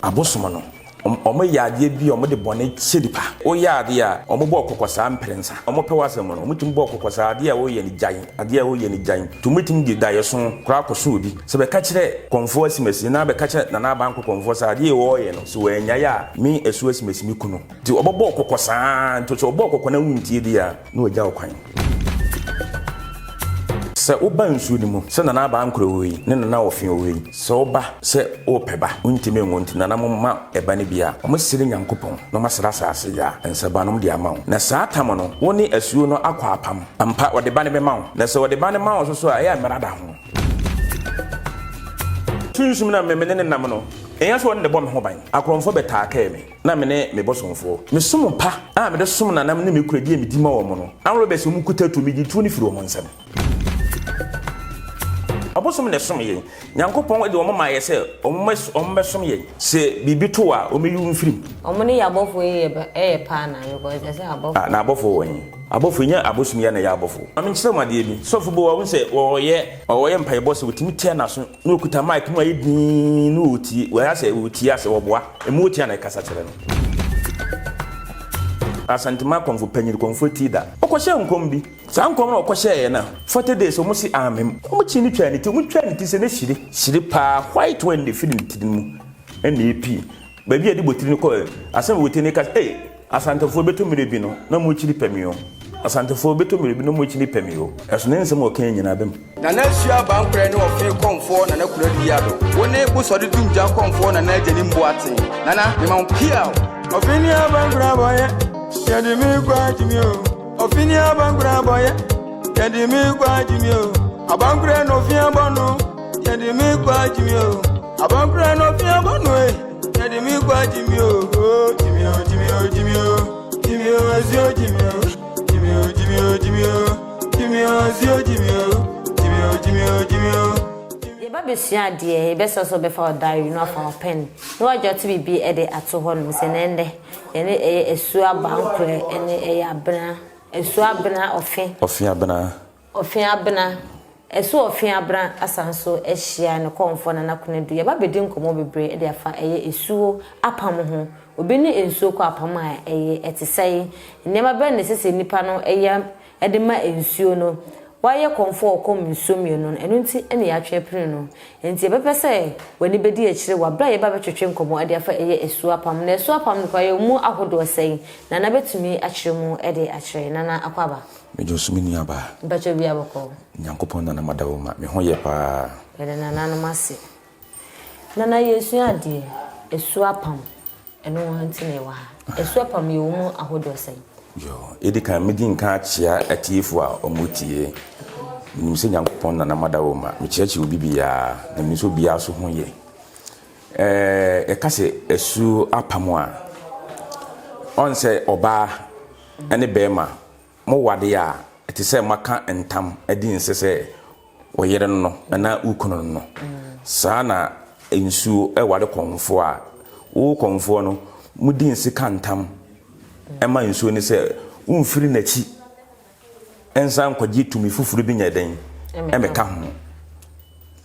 Abosom no, wɔyɛ adeɛ bi a wɔde bɔne kyɛ nipa. Woyɛ adeɛ a, wɔbɔ wo kɔkɔ saa mprɛnsa. Wɔpɛ w'asɛm no, wɔtumi bɔ wo kɔkɔ saa, adeɛ a woyɛ no gyae, adeɛ a woyɛ no gyae. Nti wɔtumi de daeɛso koraa kɔso obi. Sɛ bɛka kyerɛ Kɔmfoɔ Asimasi anaa bɛka kyerɛ Nana Abanko Kɔmfoɔ sɛ adeɛ a ɔreyɛ no, sɛ wannyae a, me Asuo Asimasi mɛku no. Nti wɔbɛbɔ wo kɔkɔ saa ara. Nti sɛ wɔbɔ wo kɔkɔ na wontie deɛ a, na wɔagya wo kwan. Sɛ woba nsuo no mu, sɛ Nana Aba Ankorɛ wɔ yi ne Nana Ɔfe wɔ yi, sɛ woba sɛ worepɛ ba, wontumi nwo nti Nana momma ɛba no bi a, wɔsrɛ Nyankopɔn na wɔasrɛ asase yɛ a, nsa ba no wɔde ama wo. Na saa tam no, wo ne asuo no akɔ apam. Ampa, wɔde ba no bɛma wo. Na sɛ wɔde ba no ma wo nso so a, ɛyɛ a mmara da ho. Sunsum no a me ne no nam no, ɛnyɛ sɛ ɔno na ɛbɔ me ho ban. Akorɔmfoɔ bɛtaakaa me. Na me ne me bosomfoɔ. Me som pa a mede som nananom ne me kuradie a medi ma wɔn no, ahorow bɛyɛ sɛ wɔkuta tuo, megye tuo no firi wɔn nsam. Ɔbosom na ɛsom yɛn. Nyankopɔn de wɔn maa yɛ sɛ wɔmmɛsom yɛn. Sɛ biribi to wo a, wɔmmɛyi wo mfiri mu. Wɔn ne yɛ abɔfoɔ yi yɛ yɛ pɛ anaa because ɛsɛ abɔfoɔ. Ah, na abɔfoɔ wɔ he? Abɔfoɔ, ɛnyɛ abosom yi ara na ɛyɛ abɔfoɔ. Ma menkyerɛ mo adeɛ bi. Sɔfo bi wɔ hɔ a, wohu sɛ ɔyɛ ɔyɛ mpaebɔ sɛ ɔtumi tea n'aso na ɔkuta mic na wayɛ dinn na ɔretie. Wayɛ asɛ ɔretie asɛ ɔboa. Emu otia na ɛkasa kyerɛ no. Asantema akɔmfo panyin kɔmfo tii da. Ɔkɔhyɛɛ nkɔm bi. Saa nkɔm no a ɔkɔhyɛeɛ no, 40 days wɔn se amem. Wɔn kyee no twaa ne ti. Wɔn twaa ne ti sɛ ne hyire. Hyire paa white one na ɛfiri ne tiri no mu na ɛpie. Baabi a yɛde botiri no kɔɛ, asɛm a botiri no ka sɛ, Ei, Asantefoɔ bɛtɔ mmerɛ bi no na mo akyiri pɛ me o. Asantefoɔ bɛtɔ mmerɛ bi na mo akyiri pɛ me o. Ɛso ne nsɛm a ɔkae nyinaa bam. Nana Asua Abankorɛ ne Ɔfee Kɔmfoɔ Nana Konadu Yiado. Wo ne Bosɔde Dumgya Kɔmfoɔ Nana Agyanim Boateng. Nana, mema wo piaw! Ɔfini abankura bɔyɛ, yɛde mi kɔ agyimi o. Ɔfini abankura bɔyɛ, yɛde mi kɔ agyimi o. Abankura na ofia bɔ no, yɛde mi kɔ agyimi o. Abankura na ofia bɔ no e, yɛde mi kɔ agyimi o. O gyimi o, gyimi o, gyimi o, gyimi o, ezi o gyimi o, gyimi o, gyimi o, gyimi o. Yɛba bɛsua adeɛ, yɛbɛsrɛ sɛ wobɛfa wo diary na wafa wo pen na woadwɔte biribi de ato hɔ nom sɛ nɛ ndɛ yɛne ɛyɛ asuo abankorɛ ne ɛyɛ abena, asuo abena ɔfe. Ɔfe abena. Ɔfe abena, asuo ɔfe abena asan nso ahyia ne kɔmfoɔ Nana Konadu. Yɛba bɛdi nkɔmmɔ bebree de afa ɛyɛ asuo apam ho. Obi ne nsuo kɔ apam a ɛyɛ ɛte sɛn? Nneɛma bɛn na ɛsɛ sɛ nipa no yɛ de ma nsuo no. Wayɛ kɔmfoɔ a ɔkɔm nsuo mmienu no, ɛno nti na yɛatwe apini no. Enti yɛbɛpɛ sɛ w'ani bɛdi akyire wɔ berɛ a yɛba abɛtwetwe nkɔmmɔ de afa ɛyɛ asuo apam. Na asuo apam no koraa yɛwɔ mu ahodoɔ sɛn? Nana bɛtumi akyerɛ mu de akyerɛ yɛn. Nana Akwaaba. Megye wo so me nua baa. Mpakyɛw biaa bɔkɔɔ. Nyankopɔn Nana Madawoma, me ho yɛ paa. Yɛda nananom ase. Nana yɛresua adeɛ, asuo apam. Ɛno ara nti na yɛwɔ ha. Asuo apam yɛwɔ mu ahodoɔ sɛn? Yoo, edi kan medi nka akyea atiefo a wɔretie. Menim sɛ Nyankopɔn na nam ada wɔ ma. Mekyeakyea obi biara, na menim sɛ obiara nso ho yɛ. Ɛɛ, yɛka sɛ asuo apam a, ɔn sɛ ɔbaa ne bɛrima Moware a, ɛte sɛ moaka ntam adi nse sɛ wo yere no no anaa wo kunu no no. Saa na nsuo ware kɔmfoɔ a, wo kɔmfoɔ no, modi nse ka ntam ma nsuo no sɛ womfiri n'akyi nsan nkɔgye tumi foforɔ bi nyɛ dɛn mmɛka ho.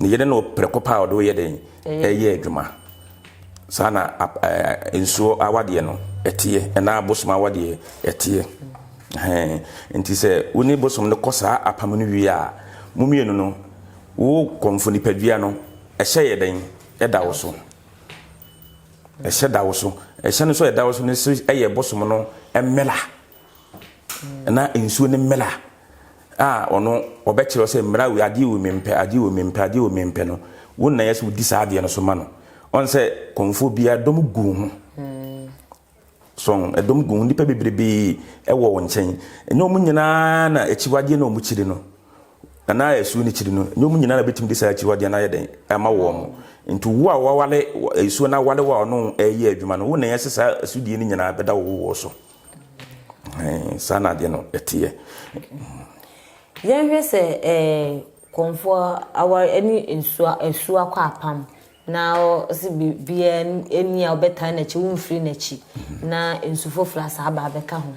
Ne yere no prɛko pɛ a ɔde wo yɛ dɛn ɛyɛ adwuma. Saa na nsuo awadeɛ no ɛteɛ ɛna abosom awadeɛ ɛteɛ. Nti sɛ wo ne bosom no kɔ saa apam no wie a, mo mmienu no, wo kɔmfo nipadua no ɛhyɛ yɛ dɛn ɛda wo so. Ɛhyɛ da wo so. Ɛhyɛ no nso ɛda wo so no ɛyɛ bosom no mmela. na nsuo no mmra a ɔno ɔbɛkyerɛ sɛ mmra wei adeɛ wei mempɛ adeɛ wei mempɛ adeɛ wei mempɛ no wo na yɛ sɛ wodi saa adeɛ no so ma no ɔn sɛ kɔnfoɔ biara dɔm gu ho so ɛdɔm gu ho nnipa bebrebe ɛwɔ wɔn nkyɛn ɛnyɛ wɔn nyinaa na akyiwadeɛ na wɔn kyiri no anaa asuo no kyiri no ɛnyɛ wɔn nyinaa na bɛtumi de saa akyiwadeɛ no ayɛ dɛn ama wɔn nti wo a wawale asuo no awale wo a ɔno ɛyɛ adwuma no wo na yɛ sɛ saa asudie no nyinaa bɛda wo wɔ so. Saa na adeɛ no ɛteɛ. Yɛnhwɛ sɛ ɛɛ kɔnfoɔ aware ɛne nsuo asuo akɔ apam na ɔsi biribiara ɛni a ɔbɛtaa n'akyi womfiri n'akyi na nsu foforɔ asa aba abɛka ho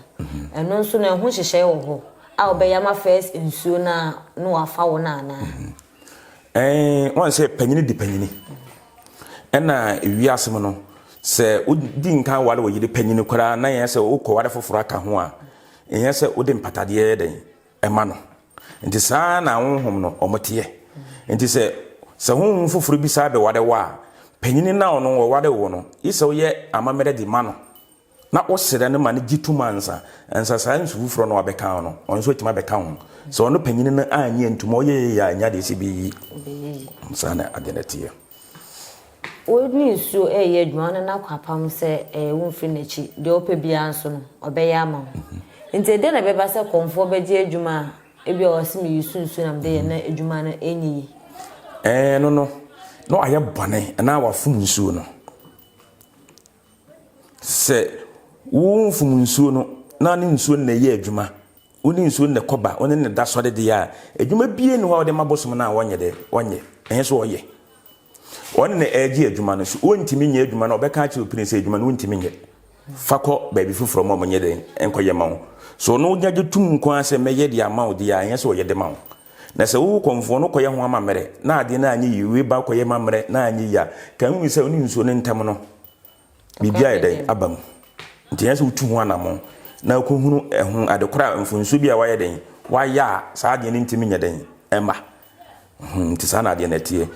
ɛno nso no ɛho nhyehyɛe wɔ hɔ a ɔbɛyɛ ama first nsuo no a na wafa wo no anaa. Ɛɛ wɔn sɛ panyini di panyini ɛna wiase mu no. Sɛ wodi nkan ware wo yere panyin koraa na ɛnyɛ sɛ wokɔware foforɔ aka ho a, ɛnyɛ sɛ wode mpatadeɛ yɛ dɛn ɛma no. Nti saa na honhom no wɔteɛ. Nti sɛ sɛ honhom foforɔ bi saa bɛware wo a, panyin no a ɔno ɔware wo no, gye sɛ woyɛ amammerɛ de ma no na wosrɛ no ma no gye tom ansa. Ansa saa nsu foforɔ no abɛka wo no, ɔno nso atumi abɛka wo ho. Sɛ ɔno panyin no annye antum a, ɔyɛ yie a, ɛnyɛ adeɛ sɛ ɛbɛyi. Saa na adeɛ no teɛ. Wo ne nsuo reyɛ adwuma, wo ne no akɔ apam sɛ ɛɛ womfiri n'akyi, deɛ ɔpɛ biara nso no, ɔbɛyɛ ama wo. Nti ɛdeɛn na ɛbɛba sɛ kɔmfoɔ bɛgye adwuma a ebia ɔse meyi so nsuo na mede yɛ na adwuma no ɛnyɛ yie? Ɛɛ no no, na wayɛ bɔne anaa wafom nsuo no. Sɛ womfom nsuo no na ne nsuo no na ɛyɛ adwuma, wo ne nsuo no na ɛkɔba, wo ne no da sɔre deɛ a, adwuma biara nni hɔ a wode ma bosom no a ɔnyɛ dɛ, ɔnyɛ. Ɛnyɛ sɛ ɔyɛ. Ɔne na ɛregye adwuma no. So ɔntumi nyɛ adwuma no a, ɔbɛka akyerɛ opini sɛ adwuma no wontumi nyɛ. Fa kɔ baabi foforɔ ma wɔnyɛ dɛn nkɔyɛ ma wo. So ɔno wonya gye tom nko ara sɛ mɛyɛ de ama wo deɛ a, ɛnyɛ sɛ ɔyɛ de ma wo. Na sɛ wo kɔmfoɔ no kɔyɛ ho amammerɛ na adeɛ no anyɛ yie, wei ba kɔyɛ amammerɛ na anyɛ yie a, ka hunu sɛ wo ne nsuo no ntam no, biribi ayɛ dɛn aba mu. Nti ɛnyɛ sɛ wotu ho anammɔn na wokɔhunu ɛho ade korɔ a mfomsoɔ bi a wayɛ dɛn wayɛ a saa adeɛ no ntumi nyɛ dɛn ɛma. Hmm, nti saa na adeɛ no ɛteɛ.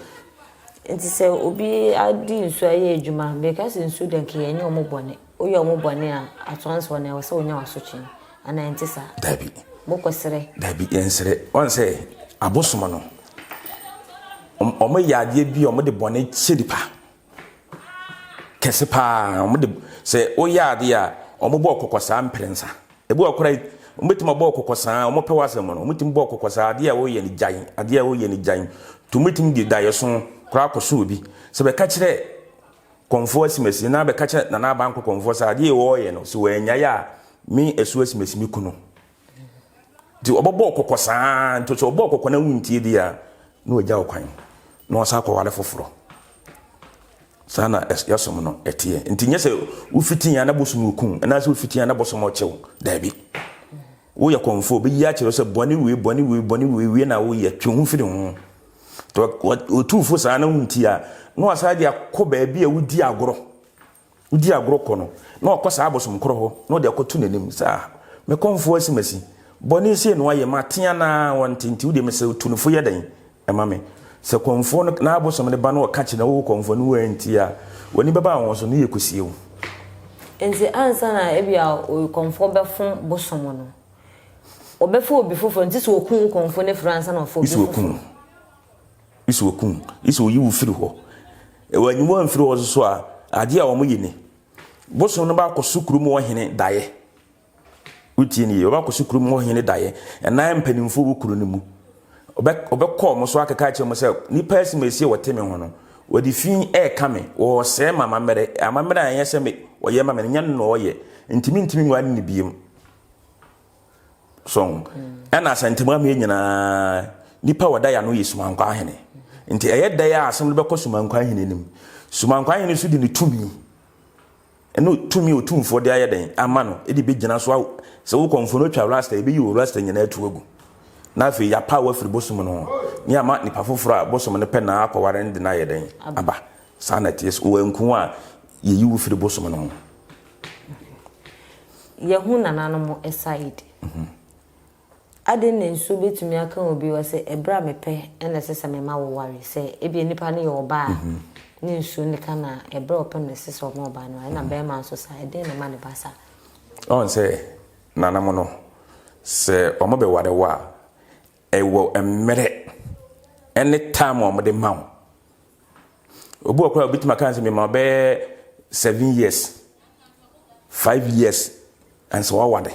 Nti sɛ obi adi nsuo ayɛ adwuma, meka sɛ nsuo deɛ nka yɛnyɛ wɔn bɔne. Woyɛ wɔn bɔne a, atoa nso wɔn ɛwɔ sɛ wonya w'asotwe. Anaa ɛnte saa? Dabi. Mokɔsrɛ? Dabi, yɛnsrɛ. Wɔn sɛ abosom no, wɔn yɛ adeɛ bi a wɔde bɔne kyɛ nipa. Kɛse paa. Wɔn de sɛ woyɛ adeɛ a, wɔbɔ kɔkɔ saa mprɛnsa. Ebi wɔ koraa wɔbɛtumi abɔ kɔkɔ saa, wɔpɛ w'asɛm no, wɔtumi bɔ kɔkɔ saa, adeɛ a woyɛ no gyae, adeɛ a woyɛ no gyae. Nti wɔbɛtumi de daeɛso koraa akɔso obi. Sɛ bɛka kyerɛ kɔmfoɔ asimasi na bɛka kyerɛ Nana Abanko kɔmfoɔ sɛ adeɛ a wɔreyɛ no, sɛ wɔannyae a, me Asuo Asimasi me ku no. Nti ɔbɛbɔ kɔkɔ saa, nti sɛ ɔbɔ kɔkɔ na wontie deɛ a, na wagya wo kwan na wasan akɔware foforɔ. Saa na yɛsom no ɛteɛ. Nti nyɛ sɛ wofiti a na bosom reku anaasɛ wofiti a na bosom rekye wo. Daabi. Woyɛ kɔmfoɔ, obeyi akyerɛ wo sɛ bɔne wei, bɔne wei, bɔne wei, wei na woyɛ, twe ho firi ho. Nti ɔtu fo saa na wontie a, na wasan de akɔ baabi a wodi agorɔ. Wodi agorɔ kɔ no, na wakɔ saa abosom korɔ hɔ, na ɔde akɔto n'anim sɛ, Ah, me kɔmfoɔ asimasi, bɔne sei na wayɛ, mate anaa wɔnte, nti wodeɛ mesrɛ wo, tu no fo yɛ dɛn ma me. Sɛ kɔmfoɔ no, n'abosom no ba na ɔka kyerɛ no, wo kɔmfoɔ no woantie a, w'ani bɛba wɔn so, na yɛkɔsie wo. Nti ansa na ebia kɔmfoɔ bɛfom bosom no, ɔbɛfa obi foforɔ, nti sɛ ɔku wo kɔmfoɔ no firi hɔ ansa na wafa obi foforɔ. Gye sɛ ɔku wo, gye sɛ ɔyi wo firi hɔ. Wanyi wo amfiri hɔ nso a, adeɛ a wɔyɛ ni. Bosom no bɛakɔso kurom hɔ hene daeɛ. Wotie no yie, wɔbɛakɔso kurom hɔ hene daeɛ. Ɛnan mpanimfoɔ wɔ kuro no mu. Ɔbɛkɔ wɔn so akeka akyerɛ wɔn sɛ, nnipa asimasie a wɔte me ho no, wɔde fi reka me, wɔresɛe m'amammerɛ. Amammerɛ a ɛnyɛ sɛ me wɔyɛ ma me no, nyɛ no na wɔyɛ. Nti mentumi nware no biom. So ho? Ɛna Asantemu ameɛ nyinaa, nipa a wɔda yɛ ano yɛ Sumankwaa ahene. Nti ɛyɛ dɛ a asɛm no bɛkɔ Sumankwaa ahene anim. Sumankwaa ahene nso de ne tumi, ɛne tumi a otumfoɔ de ayɛ dɛn ama no, de bɛgyina so awo. Sɛ wo kɔmfoɔ no atwa rasta, yɛbɛyi wo rasta nyinaa atu agu. Na afei yɛapa wo afiri bosom no ho, ne ama nipa foforɔ a bosom no pɛ na akɔware no de no ayɛ dɛn aba. Saa na ɛteɛ. So wɔanku wo a, yɛyi wo firi bosom no ho. Yɛhu nananom side. Adɛn na nsuo bɛtumi aka obi hɔ sɛ ɛberɛ a mepɛ na ɛsɛ sɛ mema wo ware? Sɛ ebia nipa no yɛ ɔbaa a, ne nsuo no ka no a, ɛberɛ a ɔpɛ no na ɛsɛ sɛ ɔma ɔbaa no ware. Ɛna barima nso saa, ɛdɛn na ɛma no ba saa? Ɔn sɛ nananom no, sɛ wɔbɛware wo a, ɛwɔ mmerɛ ne time a wɔde ma wo. Obi wɔ koraa a obetumi aka sɛ mema bɛyɛ 7 years, 5 years ansa waware.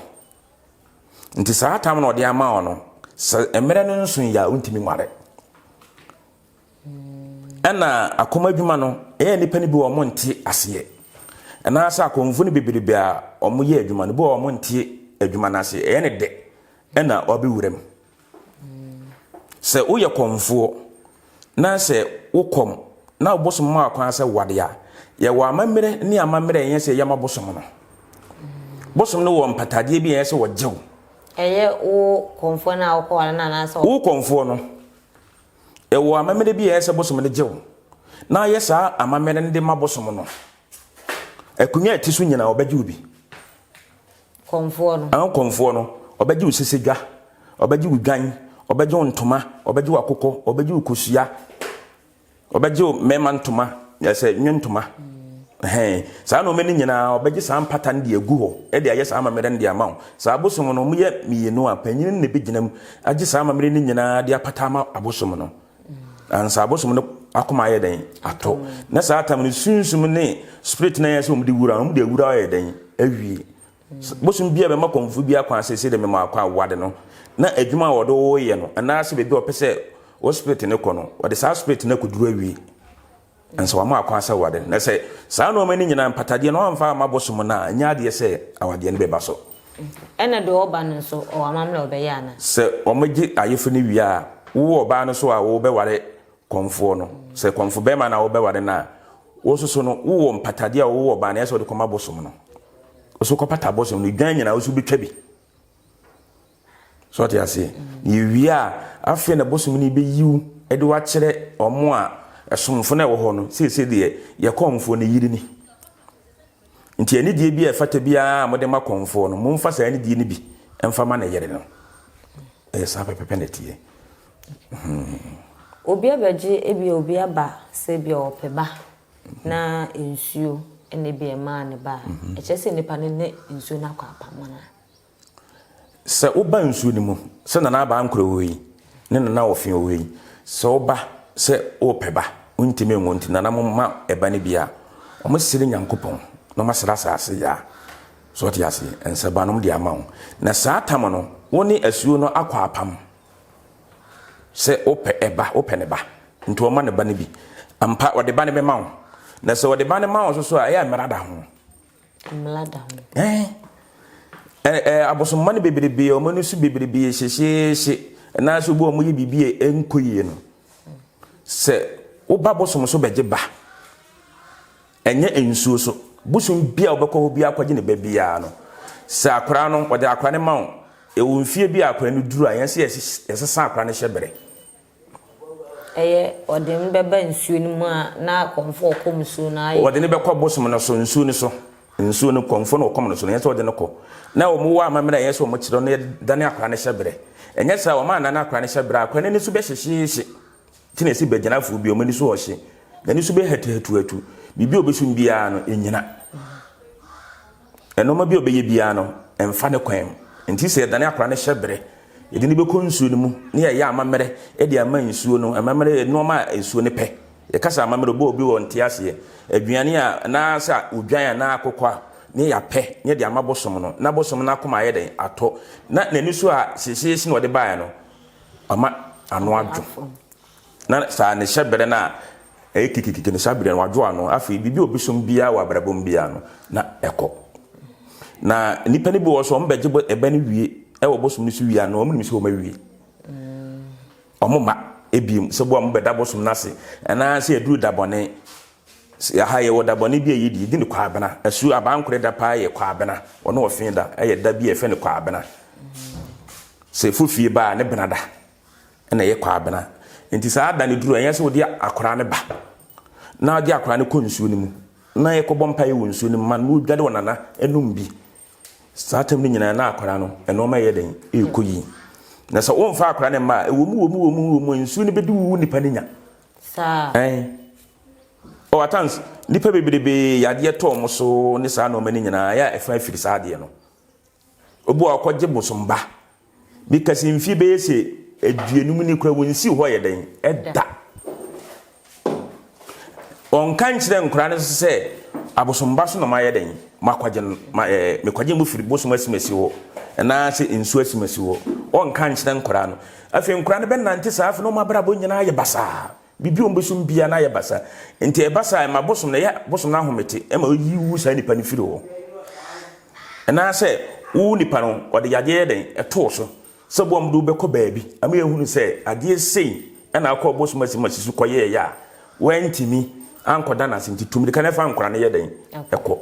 Nti saa time na ɔde ama wo no, sɛ mmerɛ no nso yɛ a wontumi nware. Ɛna akɔm adwuma no, ɛyɛ nnipa no bi wɔ wɔn nte aseɛ. Anaasɛ akɔmfo no bebrebe a wɔyɛ adwuma no, bi wɔ wɔn nte adwuma no ase. Ɛyɛ ne dɛ ɛna wabɛwura mu. Sɛ woyɛ kɔmfoɔ na sɛ wokɔm na wo bosom ma kwan sɛ wade a, yɛwɔ amammerɛ ne amammerɛ a ɛyɛ sɛ yɛma bosom no. Bosom no wɔ mpatadeɛ bi a ɛyɛ sɛ wɔgye wo. Ɛyɛ wo kɔmfoɔ no a wokɔware no anaasɛ? Wo kɔmfoɔ no, ɛwɔ amammerɛ bi a ɛyɛ sɛ bosom no gye wo na ayɛ saa amammerɛ no de ma bosom no. Akonnwa a ɛte so nyinaa ɔbɛgye wo bi. Kɔmfoɔ no. Ɛho kɔmfoɔ no, ɔbɛgye wo sesedwa, ɔbɛgye wo dwan, ɔbɛgye wo ntoma, ɔbɛgye wo akokɔ, ɔbɛgye wo kosua, ɔbɛgye wo mmarima ntoma, sɛ nwe ntoma. Ɛhɛn, saa nneɛma no nyinaa ɔbɛgye saa mpata no de agu hɔ de ayɛ saa amammerɛ no de ama wo. Saa abosom no, wɔyɛ mmienu a, panyin no na ɛbɛgyina mu agye saa amammerɛ no nyinaa de apata ama abosom no. Ansa abosom no akoma ayɛ dɛn atɔ. Na saa tam no sunsum ne spirit na ɛyɛ sɛ wɔde wura no, wɔde awura ayɛ dɛn awie. Bosom bi a bɛma kɔmfo bi akwan sɛ sɛ de mema akwan awade no, na adwuma a wɔde wɔyɛ no anaasɛ baabi a wɔpɛ sɛ wɔ spirit no kɔ no, wɔde saa spirit no akɔduru awie. Ansa wɔama akwan sɛ wade no. Na sɛ saa nneɛma no nyinaa mpatadeɛ no wɔamfa amma bosom no a, ɛnyɛ adeɛ sɛ awadeɛ no bɛba so. Ɛna deɛ ɔba no nso, ɔwɔ amammerɛ a ɔbɛyɛ anaa? Sɛ wɔgye ayefo no wie a, wo ɔbaa no nso a wobɛware kɔmfoɔ no, sɛ kɔmfo bɛrima na wobɛware no a, wo nso so no, wowɔ mpatadeɛ a wowɔ ɔbaa no, ɛyɛ sɛ wode kɔma bosom no. Wo nso kɔpata bosom no, dwan nyinaa wo nso wobɛtwa bi. So ɔte aseɛ? Na yɛwie a, afei na bosom no bɛyi wo de wakyerɛ wɔn a ɛsomfo no a ɛwɔ hɔ no, seesei deɛ yɛ kɔmfoɔ no yere ni. Nti anidie bi a ɛfata biara a mode ma kɔmfoɔ no, momfa saa anidie no bi mfa ma ne yere no. Ɛyɛ saa pɛpɛpɛ na ɛteɛ. Hmm. Obi abɛgye ebi obi aba sɛ ebi a ɔpɛ ba na nsuo na ebi ɛmaa ne ba a, mhm. ɛkyerɛ sɛ nipa no ne nsuo no akɔ apam anaa? Sɛ woba nsuo no mu, sɛ Nana Aba Ankorɛ wɔ hɔ yi, ne Nana Ɔfe wɔ hɔ yi, sɛ woba sɛ worepɛ ba, wontumi nwo nti Nana momma ɛba no bi a, wɔsrɛ Nyankopɔn na wɔasrɛ asase yaa. So wote aseɛ? Ɛnsɛ ba no wɔde ama wo. Na saa tam no, wo ne asuo no akɔ apam sɛ wopɛ ɛba, wopɛ ne ba, nti wɔma ne ba no bi. Ampa, wɔde ba no bɛma wo. Na sɛ wɔde ba no ma wo nso so a, ɛyɛ a mmara da ho. Mmara da ho. Ɛɛ ɛɛ abosomma no bebrebe, wɔn ani so bebrebe hyehyeehye, anaasɛ obi a wɔyɛ biribi a ɛnkɔ yie no. Sɛ woba bosom so bɛgye ba, ɛnyɛ nsuo so. Bosom bi a wobɛkɔ hɔ bi akɔgye ne ba biara no, sɛ akwaraa no, wɔde akwaraa no ma wo, ɛwɔ mfie bi a akwaraa no duru a, yɛn sɛ yɛsesa akwaraa no hyɛ berɛ. Ɛyɛ ɔde no bɛba nsuo no mu a na kɔmfoɔ ɔkɔm nsuo no ayɛ. Ɔde no bɛkɔ bosom no so, nsuo no so. Nsuo no kɔmfoɔ no ɔkɔm no so no, ɛnyɛ sɛ ɔde no kɔ. Na wɔn wɔ amammerɛ a ɛyɛ sɛ wɔn kyerɛ no yɛdane akwadaa no hyɛ berɛ. Ɛnyɛ saa wɔn annane akwadaa no hyɛ berɛ a, akwadaa no ani so bɛhyehyeehye. Nti na ɛsi bɛgyinafoɔ bi wɔn ani so ɔhye. N'ani so bɛhatuhatuhatu. Biribi a ɔbɛsum biara no, ɛnyina. Nnoɔma bi a ɔbɛyɛ biara no, ɛmfa ne kwan mu. Nti sɛ yɛdane akwadaa no hyɛ berɛ, yɛde no bɛkɔ nsuo no mu na yɛyɛ amammerɛ de ama nsuo no, amammerɛ yɛ nnoɔma a nsuo no pɛ. Yɛka sɛ amammerɛ, obi obi wɔ nte aseɛ. Aduane a anaasɛ odwan anaa akokɔ a ne yɛapɛ ne yɛde ama bosom no, na bosom no akoma ayɛ dɛn? Atɔ. Na n'ani so a hyehyeehye na ɔde baeɛ no, ama ano adwo. Na saa ne hyɛberɛ no a ɛyɛ kikikiki no, saa berɛ no wadwo ano. Afei biribi a obi som biara wɔ abrabɔ mu biara no, na ɛkɔ. Na nnipa no bi wɔ so, wɔn bɛgye ɛbɛ no wie ɛwɔ bosom no so wie a, na wɔn nim sɛ wɔn awie. Wɔn mma ebiem sɛ bo a wɔn bɛda bosom no ase, anaasɛ aduru da bɔne. Aha yɛwɔ da bɔne bi a yɛdi, yɛdi no kwaabena. Asuo abankorɛ da paa yɛ kwaabena, ɔne ɔfe da ɛyɛ da bi a yɛfrɛ no kwaabena. Sɛ fofie ba a, ne bena da. na ɛyɛ kwabena. Nti saa da no duru a, ɛnyɛ sɛ wode akwadaa no ba na wode akwadaa no kɔ nsuo no mu na yɛkɔbɔ mpaeɛ wɔ nsuo no mu ma no na ɔdware wɔ nana anom bi. Saa tam no nyinaa na akwadaa no nneɛma yɛ dɛn ɛrekɔ yie. Na sɛ womfa akwadaa no mma a, ɛwɔ mu wɔ mu wɔ mu wɔ mu nsuo no bɛdi wo nipa no nya. Saa. Ɛn. Oh, at times nipa bebrebe yadeɛ tɔ wɔn so ne saa nneɛma no nyinaa yɛ a ɛfa afiri saa adeɛ no. Obi wɔ hɔ a ɔkɔgye bosom ba. Bi ka sɛ mfie bɛyɛ sɛ aduonum ni koraa wɔnsiw hɔ yɛ dɛn ɛda. Ɔnka nkyerɛ nkwadaa no nso sɛ abosom ba so na mayɛ dɛn makɔgye no ma ɛɛ mekɔgye mo firi bosom asimasi hɔ anaasɛ nsuo asimasi hɔ. Ɔnka nkyerɛ nkwadaa no. Afei nkwadaa no bɛnante saa afei na wɔn abrabɔ nyinaa yɛ basaa. Biribi a wɔbɛsum biara no ayɛ basaa. Nti ɛba saa a, ɛma bosom no, ɛyɛ bosom no ahomete, ɛma ɔyi wo saa nipa no firi hɔ. Anaasɛ wo nipa no, ɔde yadeɛ yɛ dɛn? Ɛto wo so. Sɛ boa de wobɛkɔ baabi, ama yɛahunu sɛ adeɛ sei ɛna akɔ bosom asi ma si so kɔyɛɛyɛ a, woantumi ankɔda no ase nti tu mmirika na ɛfa nkora no yɛ dɛn? Ɛkɔ.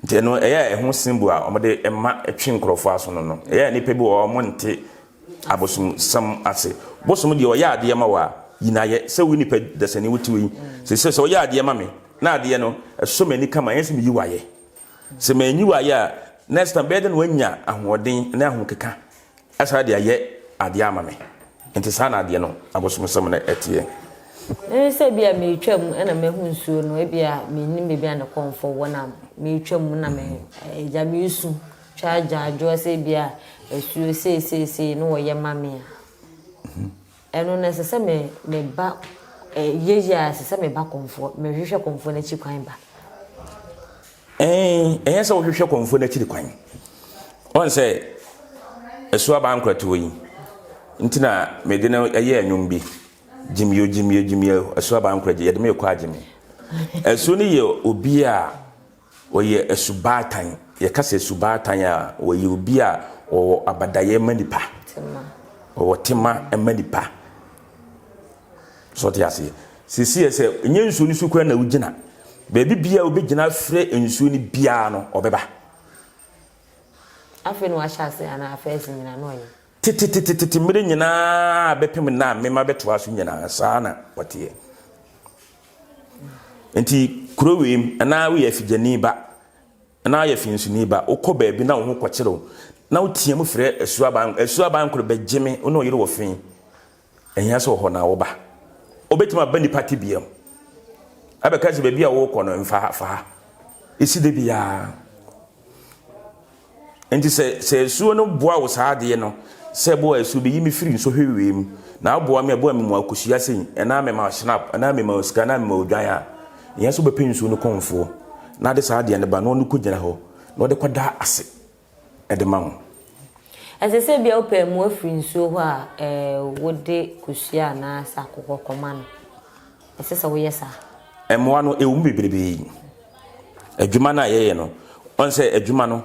Nti ɛno ɛyɛ a ɛho symbol a wɔde ma twe nkurɔfoɔ aso no no, ɛyɛ a nnipa bi wɔ hɔ wɔn nte abosomsɛm ase. Bosom deɛ ɔyɛ adeɛ ma wo a, yi no ayɛ. Sɛ wo nipa dasani wote hɔ yi, sɛ sɛ ɔyɛ adeɛ ma me. na adeɛ no ɛsɔ m'ani kama, ɛnyɛ sɛ meyi wo ayɛ. Sɛ manyi wo ayɛ a, next time bɛyɛ dɛ na wanya ahoɔden ne ahokeka asan de ayɛ adeɛ ama me. Nti saa na adeɛ no abosomsɛm no ɛteɛ. Ɛne sɛ ebia meretwa mu na mahu nsuo no, ebia mennim baabi a ne kɔmfɔ wɔ na meretwa mu na me agya meresu twa agyaadwoɔ sɛ ebia asuo sei sei sei na wɔyɛ ma me a, ɛno no ɛsɛ sɛ me meba ɛyɛ yie a ɛsɛ sɛ meba kɔmfoɔ, mehwehwɛ kɔmfoɔ no akyi kwan ba. Ɛn, ɛnyɛ sɛ wohwehwɛ kɔmfoɔ no akyiri kwan. Ɔn sɛ ɛso aba ankorɛtoɔ yi nti na mede no ɛyɛ nnwom bi. Gyimio, gyimio, gyimio, ɛso aba ankorɛ gye, yɛde me rekɔ agye me. Ɛso no yɛ obi a ɔyɛ asubaatan. Yɛka sɛ asubaatan a, ɔyɛ obi a ɔwɔ abadayɛ ma nipa. Ɔwɔ tema ma nipa. So ɔte aseɛ? Sisi yɛ sɛ nyɛ nsuo no so koraa na wogyina. Baabi biara wobɛgyina afrɛ nsuo no biara no, ɔbɛba. Afei na wahyɛ ase anaa afɛɛsi nyinaa na ɔyɛ? Tetetetete mmerɛ nyinaa bɛpem nna a mema bɛtoa so nyinaa, saa na ɔteɛ. Nti kuro wei mu, anaa woyɛ afigyani ba, anaa woyɛ finsuni ba, wokɔ baabi na wo ho kɔkyere wo, na woteam frɛ asuo aban, asuo aban koro bɛgye me, wo ne ɔyere wɔ fi. Ɛhia sɛ ɔhɔ na woba. Obetumi aba nipa tebea mu abɛka sɛ baabi a wokɔ no mfa ha, fa ha. Esi da biara. Nti sɛ sɛ asuo no boa wo saa adeɛ no, sɛ boa asuo bɛyi me firi nsɔhwɛ wei mu, na aboa me aboa me mu akosua sei, ɛnaa mema snap, ɛnaa mema sika, ɛnaa mema odwan a, ɛhia sɛ wobɛpɛ nsuo no kɔnfoɔ na ade saa adeɛ no ba na ɔno kɔgyina hɔ na ɔde kɔda ase. de ma wo. Ɛsɛ sɛ ebia wopɛ mmoa firi nsuo hɔ a, wode kosua anaasɛ akokɔ kɔma no. Ɛsɛ sɛ woyɛ saa. Mmoa no, ɛwɔ mu bebrebe. Adwuma no a yɛyɛ no, ɔn sɛ adwuma no,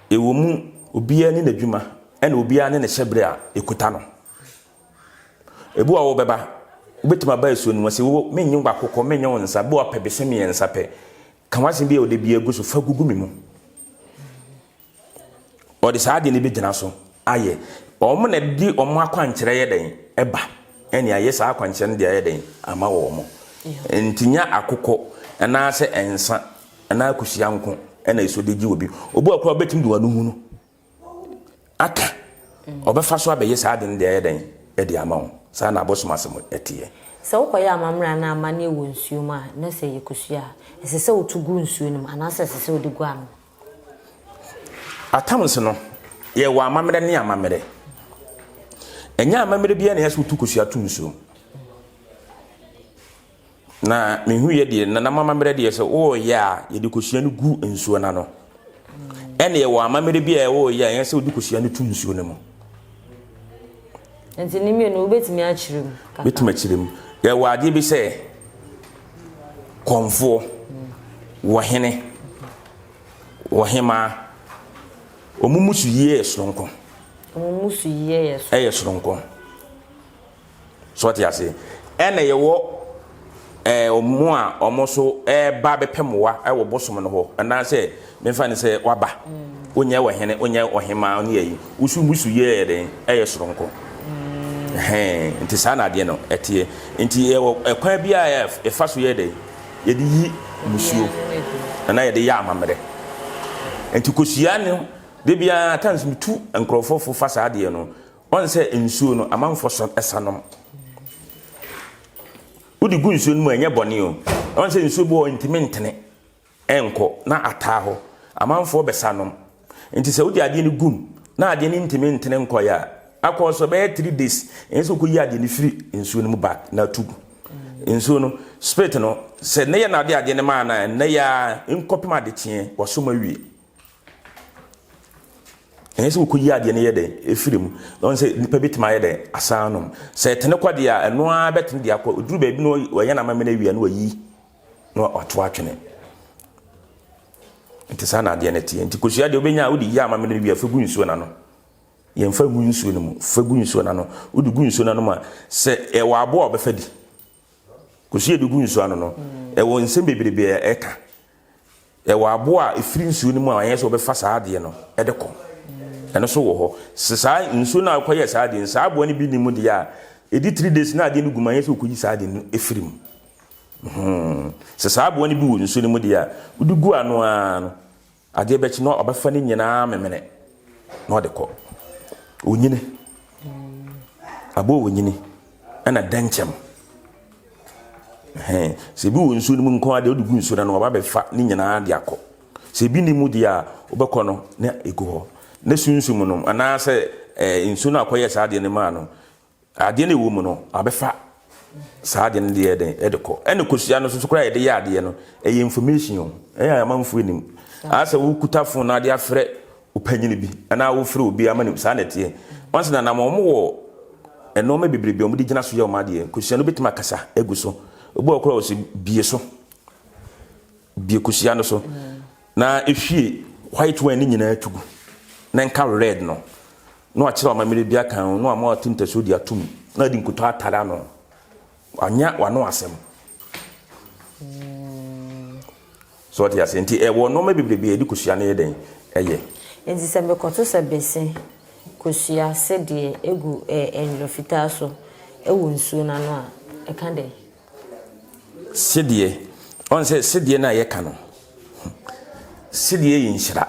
ɛwɔ mu obiara ne n'adwuma, ɛna obiara ne ne hyɛberɛ a ɛkuta no. Ebi wɔ a wobɛba, wobɛtumi aba asuo no mu, sɛ wo menyɛ wo akokɔ, menyɛ wo nsa, bi wɔ pɛ bese mmiɛnsa pɛ. Ka w'asɛm bi a ɔde bi agu so fa gugu me mu. Ɔde saa adeɛ no bɛgyina so ayɛ. Wɔn na de wɔn akwankyerɛ yɛ dɛn ɛba ɛne ayɛ saa akwankyerɛ no de ayɛ dɛn ama wɔn. Nti nya akokɔ anaasɛ nsa anaa kosua nko ɛna ɛso de gye obi. Obi wɔ koraa ɔbɛtumi de wɔn ano hunu. aka ɔbɛfa so abɛyɛ saa ade no de ayɛ dɛn de ama wo. Saa na abosom asɛm teɛ. Sɛ wokɔyɛ amammerɛ anaa amanneɛ wɔ nsuo mu a, na sɛ ɛyɛ kosua a, ɛsɛ sɛ woto gu nsuo no mu anaasɛ ɛsɛ sɛ wode gu ano? At times no, yɛwɔ amammerɛ ne amammerɛ. Ɛnyɛ amammerɛ biara na ɛyɛ sɛ wotu kosua to nsuo mu. Na mehuiɛ deɛ, na nam amammerɛ deɛ sɛ wɔreyɛ a, yɛde kosua no gu nsuo no ano. Ɛna yɛwɔ amammerɛ bi a wɔreyɛ a, ɛyɛ sɛ wode kosua no to nsuo no mu. Nti ne mmienu wobɛtumi akyerɛ mu kakra? Bɛtumi akyerɛ mu. Yɛwɔ adeɛ bi sɛ kɔmfoɔ, wɔhene, wɔhemaa, wɔn mmusu yie yɛ soronko. Wɔn mmusu yie yɛ soronko. Ɛyɛ soronko. So ɔte ase? Ɛna yɛwɔ ɛɛ wɔn a wɔn nso ɛreba abɛpɛ mmoa ɛwɔ bosom no hɔ anaasɛ mefa no sɛ waba wonyɛ ɔhene wonyɛ ɔhemaa ne ayi wosu musu yɛ yɛ den ɛyɛ soronko ɛhɛn nti saa na adeɛ no ɛteɛ nti yɛwɔ ɛkwan bi a yɛfa so yɛ den yɛde yi musuo anaa yɛde yɛ amammerɛ nti kosua no de biara times metu nkurɔfoɔ fo fa saa adeɛ no. Ɔn sɛ nsuo no amanfoɔ sɔ sa nom. Wode gu nsuo no mu a ɛnyɛ bɔne o. Ɔn sɛ nsuo bi wɔ hɔ ntumi ntene ɛnkɔ na ataa hɔ. Amanfoɔ bɛsa nom. Nti sɛ wode adeɛ no gu mu na adeɛ no ntumi ntene nkɔeɛ a, akɔ so bɛyɛ 3 days ɛnyɛ sɛ wokɔyi adeɛ no firi nsuo no mu back na atu gu. Nsuo no, spirit no, sɛ nnɛ yɛ na ade adeɛ no maa no a, nnɛ yɛ ara nkɔpem adekyeɛ wasom awie. Ɛnyɛ sɛ wokɔyi adeɛ no yɛ dɛn ɛfiri mu na ɔn sɛ nipa bɛtumi ayɛ dɛn asan anom. Sɛ ɛtene kɔ deɛ a ɛno ara bɛtene de akɔ. Ɛduru baabi na wɔyɛ no amammerɛ awie a na wayi na wato atwene. Nti saa na adeɛ no teɛ. Nti kosua deɛ wobɛnya a wode yi amammerɛ no wie a fa gu nsuo no ano. Yɛmfa ngu nsuo no mu, fa gu nsuo no ano. Wode gu nsuo no ano mu a sɛ ɛwɔ aboa a ɔbɛfa di. Kosua de gu nsuo ano no ɛwɔ nsɛm bebrebe a ɛka. Ɛwɔ aboa a ɛfiri nsuo no mu a ɛyɛ sɛ wɔbɛfa saa adeɛ no de kɔ. Ɛno nso wɔ hɔ. Sɛ saa nsuo no a wokɔyɛɛ saa adeɛ no, saa aboa no bi nni mu deɛ a, ɛdi three days na adeɛ no gu mu a, ɛyɛ sɛ wokɔyi saa adeɛ no firi mu. Hmm. Sɛ saa aboa no bi wɔ nsuo no mu deɛ a, wode gu ano ara no, adeɛ bɛkye na ɔbɛfa ne nyinaa memene na ɔde kɔ. Onyini. Aboa onyini ɛna dɛnkyɛm. Sɛ ebi wɔ nsuo no mu nko ara deɛ wode gu nsuo no ano ɔba bɛfa ne nyinaa de akɔ. Sɛ ebi nni mu deɛ a, wobɛkɔ no na egu hɔ. Na sunsum no anaasɛ nsuo no akɔyɛ saa adeɛ no maa no, Adeɛ no ɛwɔ mu no, abɛfa saa adeɛ no deɛ dɛn ɛde kɔ. Ɛna kosua no nso koraa yɛde yɛ adeɛ no, ɛyɛ information o. Ɛyɛ a amanfoɔ anim. Asɛ wokuta phone na ade afrɛ ɔpanyini bi anaa wofrɛ obi ama no saa na ɛteɛ. Wɔn sɛ nanam wɔn wɔ nneɛma bebrebe a wɔde gyina so yɛ wɔn adeɛ. Kosua no bɛtumi akasa agu so. Obi wɔ koraa ɔsɛ bie so. Bie kosua no so. Na ehwie white wine no nyinaa tu gu na nka red no. Na wakyerɛ amammerɛ bi aka ho, na wama wate ntasuo de ato mu, na ɔde nkutoo atare ano. Wanya wano asɛm. So ɔte ase nti ɛwɔ nneɛma bebrebe a yɛde kosua no yɛ dɛn ɛyɛ. Nti sɛ mekɔto sɛ bese kosua sedeɛ egu ɛɛ nwera fitaa so ɛwɔ nsuo no ano a, ɛka dɛn? Sedeɛ, ɔn sɛ sedeɛ no a yɛka no, sedeɛ yɛ nhyira.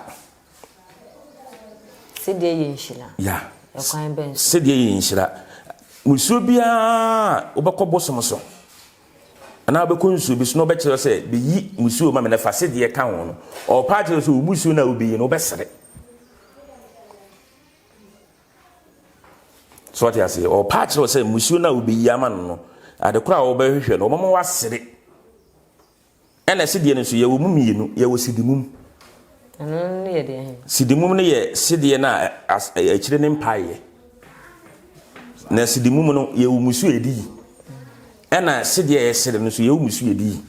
Sedeɛ yɛ nhyira. Ya. Ɛkwan bɛn so? Sedeɛ yɛ nhyira. Musuo biara wobɛkɔ bosom so anaa wobɛkɔ nsuo bi so na wobɛkyerɛ sɛ bɛyi musuo ma me na fa sedeɛ ka ho no, ɔrepa akyerɛ sɛ wo musuo no a wobɛyi no wobɛsere. So ɔte aseɛ? Ɔrepa akyerɛ sɛ musuo no a wobɛyi ama no no, ade korɔ a wobɛhwehwɛ no, ɔbɛma wasere. Ɛna sedeɛ no nso yɛwɔ mu mmienu, yɛwɔ sidimum. Ɛno no yɛ deɛ he? Sidimum no yɛ sedeɛ no a akyire ne mpaeɛ. Na sidimum no yɛwɔ musu a yɛde yi. Ɛna sedeɛ a yɛsere no nso yɛwɔ musu a yɛde yi.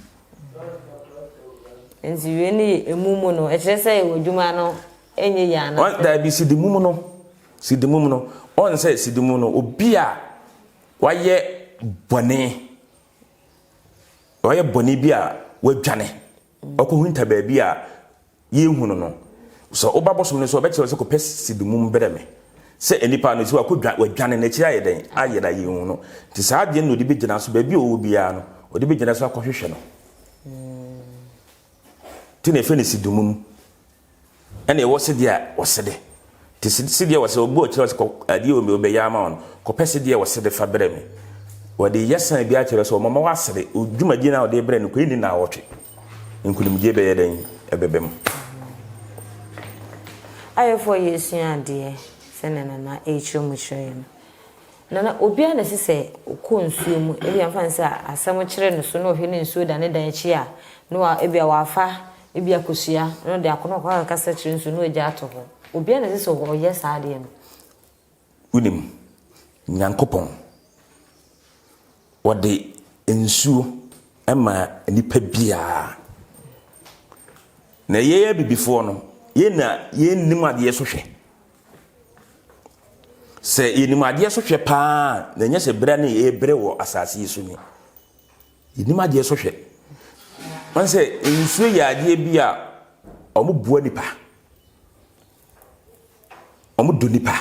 Nti wei no yɛ emu mu no, ɛkyerɛ sɛ wɔ adwuma no ɛnyɛ yie anaa? Daabi, sidimum no, sidimum no, ɔn sɛ sidimum no, obi a wayɛ bɔne Wayɛ bɔne bi a wadwane ɔkɔhunta baabi a yɛnhu no no, sɛ woba bosom no so a, ɔbɛkyerɛ wo sɛ kɔpɛ sidimum brɛ me. Sɛ nnipa no, sɛ wakɔdwa, wadwane, n'akyiri ayɛ dɛn? Ayera, yɛnhu no. Nti saa adeɛ no na ɔde bɛgyina so, baabi a ɔwɔ biara no, ɔde bɛgyina so akɔhwehwɛ no. Nti na yɛfrɛ no sidimum. Ɛna ɛwɔ sedeɛ a wɔsede. Nti sedeɛ wɔ sɛ obi ɔkyerɛ sɛ adeɛ wɔ mi ɔbɛyɛ ama wɔn kɔpɛ sedeɛ wɔ sede fa brɛ me. Wɔde yɛ san bi akyerɛ sɛ ɔmama wasere dwumadie no a ɔde brɛ no kɔ ɛnni naawɔtwe. Nkunimdie bɛyɛ dɛn ɛbɛbɛ mu. Ayɛfoɔ yɛresua adeɛ sɛdeɛ Nana rekyerɛ mu kyerɛ yɛn no. Nana, obiara na ɛsɛ sɛ ɔkɔ nsuo mu, ebia mfa no sɛ asɛm kyere no so na ɔhwɛ ne nsuo da ne dan akyi a, na wa, ebia wafa ebia kosua na ɔde akɔ na wakɔ akasa kyerɛ nsuo na wagya ato hɔ. Obiara na ɛsɛ sɛ ɔyɛ saa adeɛ no. Wonim, Nyankopɔn, ɔde nsuo ma nipa biara. Na yɛn abibifoɔ no, yɛn na yɛnnim adeɛ so hwɛ. Sɛ yɛnim adeɛ so hwɛ paa na ɛnyɛ sɛ berɛ ne yɛbrɛ wɔ asase yi so ni. Yɛnim adeɛ so hwɛ. Wɔn sɛ nsuo yɛ adeɛ bi a wɔboa nipa. Wɔdɔ nipa.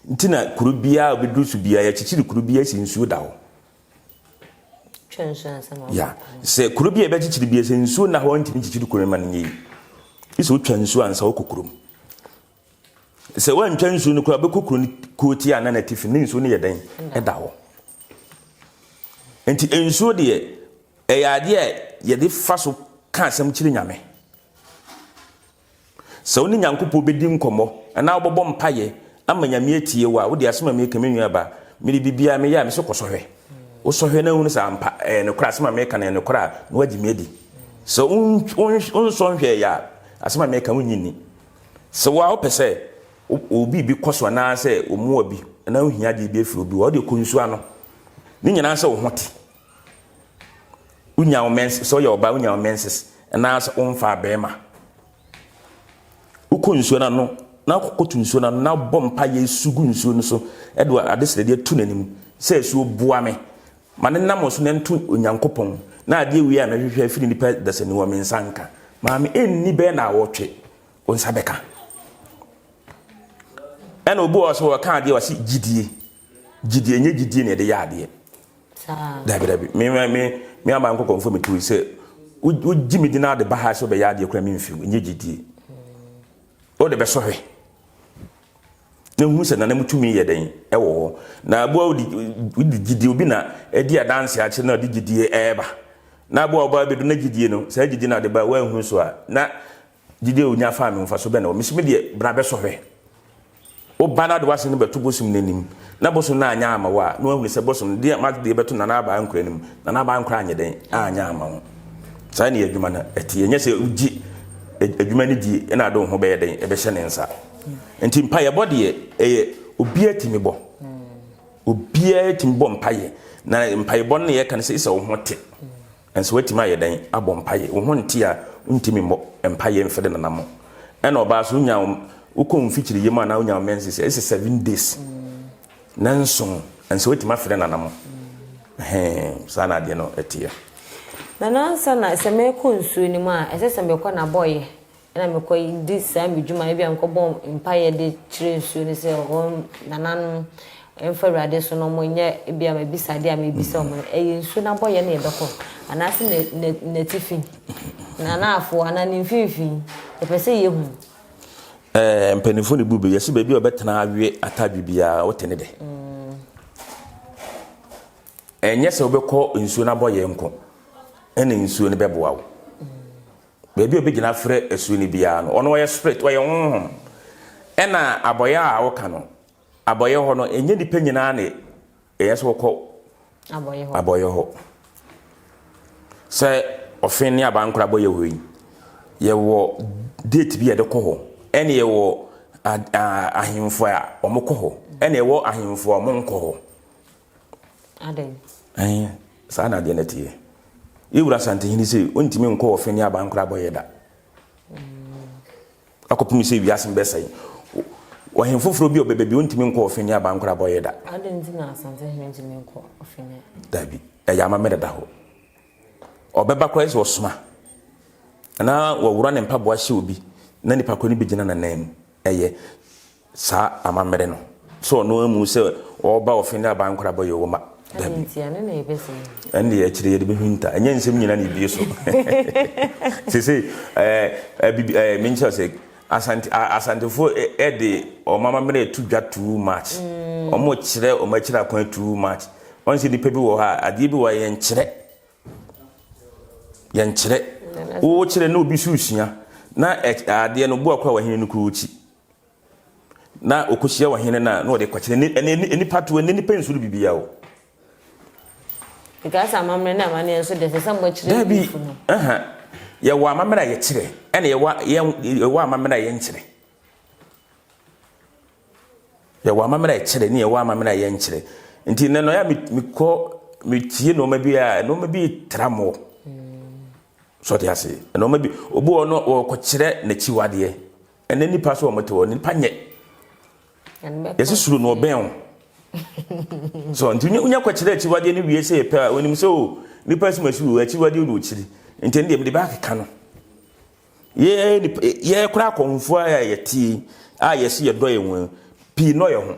Nti na kuro biara a wobɛduru so biara yɛkyekyere kuro biara si nsuo da hɔ. Ya sɛ kuro bi a yɛbɛkyekyere biara sɛ nsuo nna hɔ ntumi nkyekyere kuro no ma no nyɛ yi. Sɛ wotwa nsuo ansa wokɔ kurom. Sɛ woantwa nsuo no koraa wobɛkɔ kuro no kurotia anaa n'atifi ne nsuo no yɛ dɛn ɛda hɔ. Nti nsuo deɛ ɛyɛ adeɛ a yɛde fa so ka asɛm kyerɛ Nyame. Sɛ wo ne Nyankopɔn bɛdi nkɔmmɔ anaa wobɛbɔ mpaeɛ ama Nyame atie wo a, wode asɛm a meka me nua ba, mede biribiara meyɛ a mese kɔ sɔhwɛ. Wo sɔhwɛ na wohunu sɛ ampa ɛyɛ nokorɛ asɛm a meka no ɛyɛ nokorɛ a, na woagye me adi. Sɛ wonsɔ nhwɛeɛ a, asɛm a meka wonnye nni. Sɛ wo ara wopɛ sɛ wo biribi kɔ so anaasɛ wo mmoa bi anaa wohia adeɛ bi afiri obi hɔ, wode kɔ nsuo ano. Ne nyinaa sɛ wo ho te. Wonya wo menses, sɛ woyɛ ɔbaa wonya wo menses anaasɛ womfaa bɛrima. Wokɔ nsuo no ano na wokɔto nsuo no ano na wobɔ mpaeɛ su gu nsuo no so de adesrɛdeɛ to n'anim sɛ asuo boa me Ma ne nam so na ɛnto Onyankopɔn, na adeɛ wei a mɛhwehwɛ afiri nnipa dasani hɔ me nsa nka. Maame, ɛnni bɛyɛ naawɔtwe, wo nsa bɛka. Ɛna obi wɔ sɛ wɔka adeɛ wɔse gyidie. Gyidie, ɛnyɛ gyidie na yɛde yɛ adeɛ. Dabi dabi, me me me Me ama nkɔ kɔmfo metu sɛ wogye me di na ade ba ha sɛ wobɛyɛ adeɛ koraa memfi wo, ɛnyɛ gyidie. Wode bɛsɔ hwɛ na hu sɛ nana mu tumi yɛ dɛn ɛwɔ hɔ. Na aboa wode wode gyidie obi na adi adanse akyerɛ na ɔde gyidie ɛreba. Na aboa ɔba abɛdu na gyidie no saa gyidie no ade ba woanhu so a na Gyidie a ɔnya faa me mfaso bɛn na ɛwɔ? Mese me deɛ, bra bɛsɔ hwɛ. Wo ba no ade w'asɛm no bɛto bosom no anim, na bosom no anyɛ ama wo a, na wahunu sɛ bosom no deɛ m'adeɛ bɛto Nana Aba Ankorɛ anim, Nana Aba Ankorɛ anyɛ dɛn? Anyɛ ama wo. Saa ne adwuma no ɛteɛ. Ɛnyɛ sɛ wogye adwuma no die ɛna ade wo ho bɛyɛ dɛn? Ɛbɛhyɛ ne nsa. Nti mpaeɛbɔ deɛ ɛyɛ obiara tumi bɔ. Obiara tumi bɔ mpaeɛ. Na mpaebɔ no na yɛka no sɛ sɛ wo ho te. Nso woatumi ayɛ dɛn abɔ mpaeɛ? Wo ho nte a, wontumi mmɔ mpaeɛ mfiri nanamo. Ɛna ɔbaa so wonya wokɔ wo mfikyiri yam anaa wonya wo menses a, ɛsɛ 7 days nanson nso woatumi afiri nanamo. Ɛhɛn, saa na adeɛ no ɛteɛ. Na nansa na sɛ mekɔ nsuo no mu a, ɛsɛ sɛ mekɔ n'abɔeɛ na mekɔ di saa me dwuma ebi a mekɔbɔ mpaeɛ de kyerɛ nsuo no sɛ wɔn nananom mfa Awurade so na wɔnyɛ ebi a mabisa adeɛ a mebisa wɔn no, ɛyɛ nsuo no abɔeɛ na yɛbɛkɔ anaasɛ n'atifi n'anaafoɔ anaa ne mfimfini, yɛpɛ sɛ yɛhu. Ɛɛ mpanimfoɔ ne bu bi yɛsɛ baabi a ɔbɛtena awe atadwe biara wote ne dɛ. Ɛnyɛ sɛ wobɛkɔ nsuo no abɔeɛ nko ɛna nsuo no bɛboa wo. Baabi a obɛgyina afrɛ asuo no biara no, ɔno ɔyɛ spirit, ɔyɛ honhom. Ɛna abɔeɛ a woka no, abɔeɛ hɔ no, ɛnyɛ nipa nyinaa na ɛyɛ sɛ wɔkɔ abɔeɛ hɔ. Sɛ ɔfe ne abankora abɔeɛ hɔ yi, yɛwɔ date bi a yɛde kɔ hɔ, ɛne yɛwɔ ahemfo a wɔkɔ hɔ, ɛne yɛwɔ ahemfo a wɔnkɔ hɔ. Adɛn? Ɛn, saa na adeɛ no teɛ. Yɛwura Asantehene sei, ɔntumi nkɔ ɔfe ne abankora abɔyɛ da. Akɔpem sɛ wiase bɛsɛe. Ɔhen foforɔ bi a ɔbɛba bi, ɔntumi nkɔ ɔfe ne abankora abɔyɛ da. Adɛn nti na Asantehene ntumi nkɔ ɔfe ne? Dabi, ɛyɛ amammerɛ da hɔ. Ɔbɛba koraa sɛ ɔsoma. Anaa wɔwura ne mpaboa hyɛ obi na nipa korɔ no bɛgyina n'anan mu. Ɛyɛ saa amammerɛ no sɛ ɔno amu sɛ ɔreba ɔfe ne aban koraa bɔyɛ wɔ ma. Dabi. Ɛne deɛ akyire yɛde bɛhwinta. Ɛnyɛ nsɛm nyina na ebie so. Sese ɛɛ ɛbibi ɛɛ menkyerɛ sɛ asante asantefoɔ ɛde wɔn amammerɛ ɛto dwa too much. Wɔn kyerɛ wɔn akyire akwan too much. Wɔn sɛ nipa bi wɔ hɔ a adeɛ bi wɔ hɔ a yɛnkyerɛ. Yɛnkyerɛ. Wokyerɛ na obi so sua na adeɛ no boa kora wahene no kura akyi. Na ɔkɔhyia ɔhene no a na ɔde kɔkyerɛ ne ɛne nipa to ɛne nipa nsuro biribiara o. Because amammerɛ ne amanneɛ nso deɛ ɛsɛ sɛ mokyerɛ Dabi, no. Ɛha yɛwɔ amammerɛ a yɛkyerɛ ɛna yɛwɔ yɛwɔ amammerɛ a yɛnkyerɛ. Yɛwɔ amammerɛ a yɛkyerɛ ne yɛwɔ amammerɛ a yɛnkyerɛ. Nti nnɛ no ɛyɛ mekɔ metie nneɛma bi a nneɛma bi tra mo. So ɔte ase nneɛma bi obi wɔ no wɔkɔkyerɛ n'akyiwadeɛ. Ɛnɛ nipa so wɔn te hɔ nipa nyɛ. Yɛsi suro no ɔbɛn o. So nti wonya kɔkyerɛ akyiwadeɛ no wie sɛ yɛpɛ a onim sɛ o nipa si ma si o akyiwadeɛ na ɔkyiri. Nti ɛno deɛ mede bɛakeka no. Yɛ nipa yɛ kora akɔmfoɔ a yɛte a yɛsi yɛdɔ yɛn ho pii nɔ yɛn ho.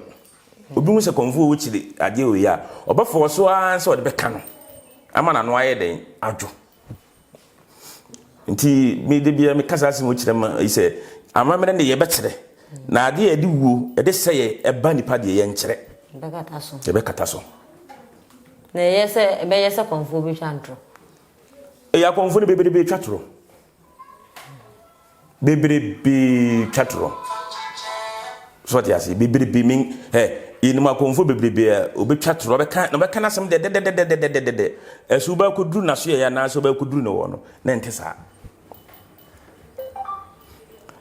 Obi hu sɛ kɔmfoɔ wɔ kyiri adeɛ wɔ yi a ɔbɛfɔ so ara sɛ ɔde bɛka no ama n'ano ayɛ dɛn adwo. Nti me de bia meka saa asɛm kyerɛ ma yi sɛ amammerɛ ne yɛbɛkyerɛ na adeɛ a yɛde wuo yɛde sɛyɛ ɛba nipa deɛ yɛnkyerɛ. Yɛbɛkata so. Yɛbɛkata so. Na ɛyɛ sɛ ɛbɛyɛ sɛ kɔmfoɔ bɛtwa ntorɔ. Ɛyɛ akɔmfoɔ no bebrebe twa torɔ. Bebrebe twa torɔ. So ɔte ase bebrebe min ɛ yɛnim akɔmfoɔ bebrebe a obɛtwa torɔ ɔbɛka na ɔbɛka n'asɛm dɛdɛdɛdɛdɛdɛdɛ ɛso wobɛkɔduru n'aso yɛ anaasɛ wobɛkɔduru ne wɔ no na ɛnte saa.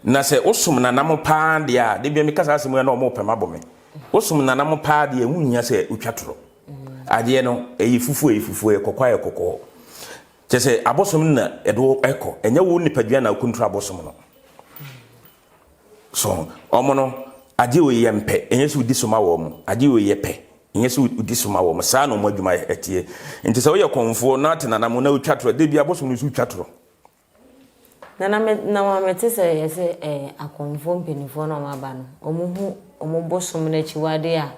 Na sɛ wosom nanam paa deɛ a de bia meka saa asɛm yi na ɔmo pɛ mabɔ me. Wosom nanam paa deɛ ɛho nhia sɛ wotwa torɔ. Adeɛ no ɛyɛ fufuo ɛyɛ fufuo ɛyɛ kɔkɔɔ ɛyɛ kɔkɔɔ. Kyɛ sɛ abosom no na ɛde wo ɛkɔ ɛnyɛ wo nipadua na wokontra abosom no. So ɔmo no adeɛ wei yɛ mpɛ ɛnyɛ sɛ wodi so ma wɔn adeɛ wei yɛ pɛ ɛnyɛ sɛ wodi so ma wɔn saa na wɔn adwuma ɛteɛ. Nti sɛ woyɛ kɔnfoɔ na ate nanam na wotwa torɔ de bi abosom no nso wotwa torɔ. Na na me na ma mete sɛ yɛsɛ ɛɛ akɔmfoɔ mpanimfoɔ na wɔn aba no wɔn hu wɔn bosom no akyiwadeɛ a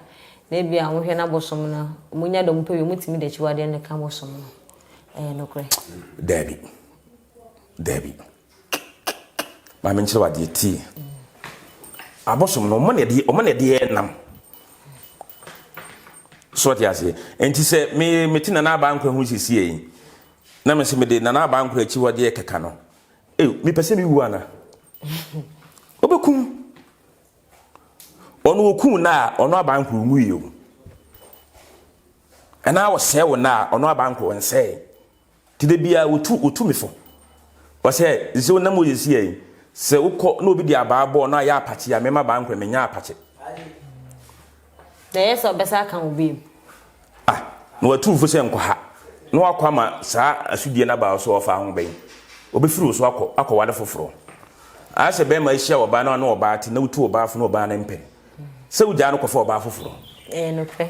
na ebi a wɔn hwɛ na bosom no wɔn nya deɛ wɔn pɛ wie wɔn tumi de akyiwadeɛ no ka bosom no. Ɛyɛ nokorɛ? Daabi. Daabi. Maame nkyerɛ wo adeɛ tie. Abosom no, wɔn na ɛde wɔn na ɛde yɛ nam. So ɔte aseɛ. Nti sɛ me mete Nana Abankwa ho siesie yi, na me sɛ mede Nana Abankwa akyi hɔ deɛ kɛka no, eh, mepɛ sɛ mewu ana? Wobɛkum. Ɔno ɔkum no a, ɔno Abankwa ɔnwui o. Anaa ɔsɛe wo no a, ɔno Abankwa ɔnsɛe. Nti da biara wɔtu wɔtu me fo. Ɔsɛ sɛ wonam wɔ sisi yi sɛ wokɔ na obi de abaa bɔɔ na ayɛ apakye a mema baa nkora menya apakye. Na ɛyɛ sɛ ɔbɛsa aka wo bio. Ah, na watu wo fo sɛ nkɔ ha na wakɔ ama saa asodie no aba wo so ɔfa ho bɛn? Ɔbɛfiri wo so akɔ akɔware foforɔ. Ayɛ sɛ bɛrima ahyia ɔbaa na ɔne ɔbaa te na wotu ɔbaa fo na ɔbaa no mpɛ sɛ wogyaa no kɔfa ɔbaa foforɔ. Ɛyɛ nokorɛ.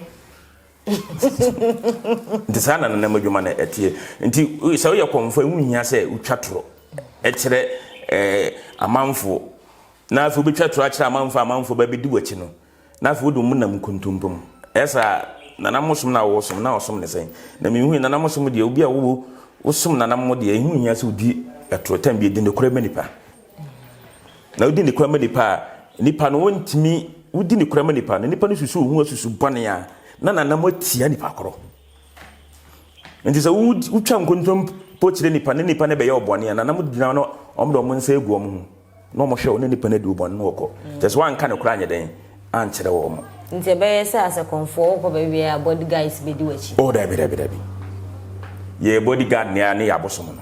Nti saa na nenam adwuma no ɛteɛ. Nti sɛ woyɛ kɔmfo a ɛho nhia sɛ wotwa torɔ kyerɛ eh, amanfoɔ. Na afei wobɛtwa torɔ akyerɛ amanfoɔ a amanfoɔ ba bɛdi w'akyi no. Na afei wode wɔn nam nkontompo mu. Ɛyɛ saa nanam som na wɔsom na ɔsom ne sɛn. Na mehu nanam som deɛ obi a wo wosom nanam deɛ ɛho nhia sɛ wodi ɛtorɔ tam bi ɛdi nokorɛ ma nipa. Na wodi nokorɛ ma nipa a, nipa no wɔntumi, wodi nokorɛ ma nipa no, nipa no susu wo ho asusu bɔne a, na nanam atia nipa korɔ. Nti sɛ wotwa nkontompo kyerɛ nipa ne nipa no bɛyɛ ɔbɔne a, nanam gyina no, wɔn de wɔn nsa agu wɔn ho na wɔn hwɛ wo ne nipa no adi wo bɔne na wɔkɔ. Kyerɛ sɛ woanka nokorɛ anyɛ dɛn ankyerɛ wɔn. Nti ɛbɛyɛ sɛ asɛkɔmfoɔ wokɔ baabi biara a body guys bɛdi w'akyi? Oh dabi dabi dabi. Yɛ body guard ne ne yɛ abosom no.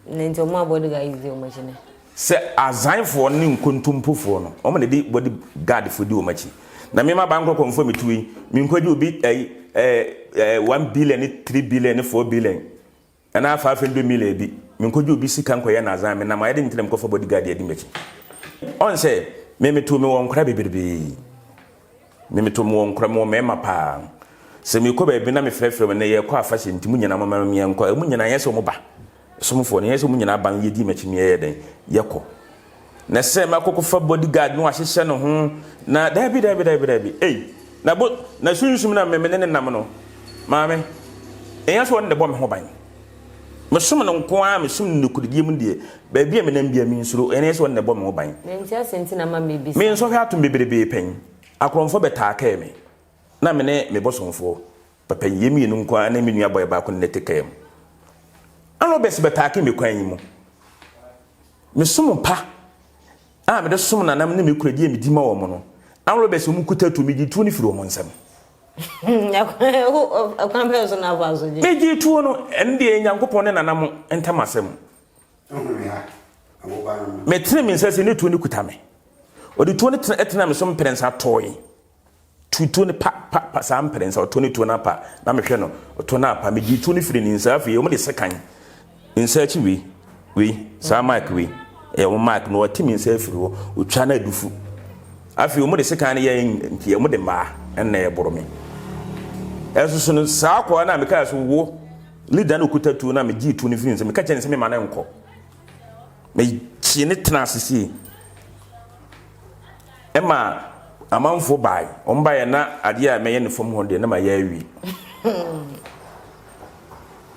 Na nti wɔn a body guards di wɔn akyi no. Sɛ azanfoɔ ne nkontompofoɔ no, wɔn na ɛde body guardfoɔ di wɔn akyi. Na me m'aban nkɔkɔmfoɔ a metu yi, menkɔgye obi ɛyi ɛɛ ɛɛ 1 billion ne 3 billion ne 4 billion anaa 500 million bi. Menkɔgye obi sika nkɔyɛ n'azan, menam ayɛ de ntina mekɔfa body guard adi m'akyi. Ɔn sɛ, me meto mewɔ nkora bebrebe. Me meto mewɔ nkora, mewɔ mmarima paa. Sɛ mekɔ baabi na mefrɛfrɛ wɔn, nnɛ yɛrekɔ afahyɛ nti mo nyinaa momma yɛnkɔ. Wɔn nyinaa nyɛ sɛ wɔn ba. Somfoɔ no, nyɛ sɛ wɔn nyinaa ba no yɛdi m'akyi na yɛyɛ dɛn? Yɛkɔ. Na sɛ makɔkɔfa bodyguard na wahyehyɛ ne ho na daabi daabi daabi daabi. Ei, na bo na sunsum na me me ne ne nam no, maame, ɛnyɛ sɛ ɔno na ɛbɔ me ho ban. Mesom no nko ara, mesom no nokorɛdie mu deɛ, baabi a menam biara mensuro, ɛnyɛ sɛ ɔno na ɛbɔ me ho ban. Mente ase nti na ma mebisa. Me nsɔhwɛ atom bebrebe pɛn. Akorɔmfoɔ bɛtaakɛɛ me. Na me ne me bosomfoɔ papa yi, yɛn mmienu nko ara ne me nua bɔe baako na ɛte kaa mu. Arobɛs bɛtaakee me kwan yi mu. Me som pa a mede som nanam ne me kuradie a medi ma wɔn no, arobɛs wɔn kuta tuo, megye tuo no firi wɔn nsam. Ɛkwan bɛn so na afa so gye? Megye tuo no, ɛno deɛ Nyankopɔn ne nanam ntam asɛm. Metene me nsa si ne tuo no kuta me. Ɔde tuo no tena me so mprɛnsa tɔe. Tu tuo no pa pa pa saa mprɛnsa ɔto ne tuo no apa na mehwɛ no ɔto no apa megye tuo no firi ne nsa afei wɔn de sekan nsa akyi wei wei saa mic wei ɛyɛ wɔn mic na ɔte me nsa afiri hɔ otwa no adufu afei wɔn de sekan no yɛ nti wɔn de mmaa ɛna ɛboro me ɛsoso so no saa akɔa no a mekaa so wo leader no okuta tuo no a megye tuo no firi nsa meka kyerɛ ne sɛ mema no nkɔ mekyee ne tena ase sie Ɛma amanfoɔ bae. Wɔn baeɛ na adeɛ a mɛyɛ no fam hɔ deɛ na mayɛ awie.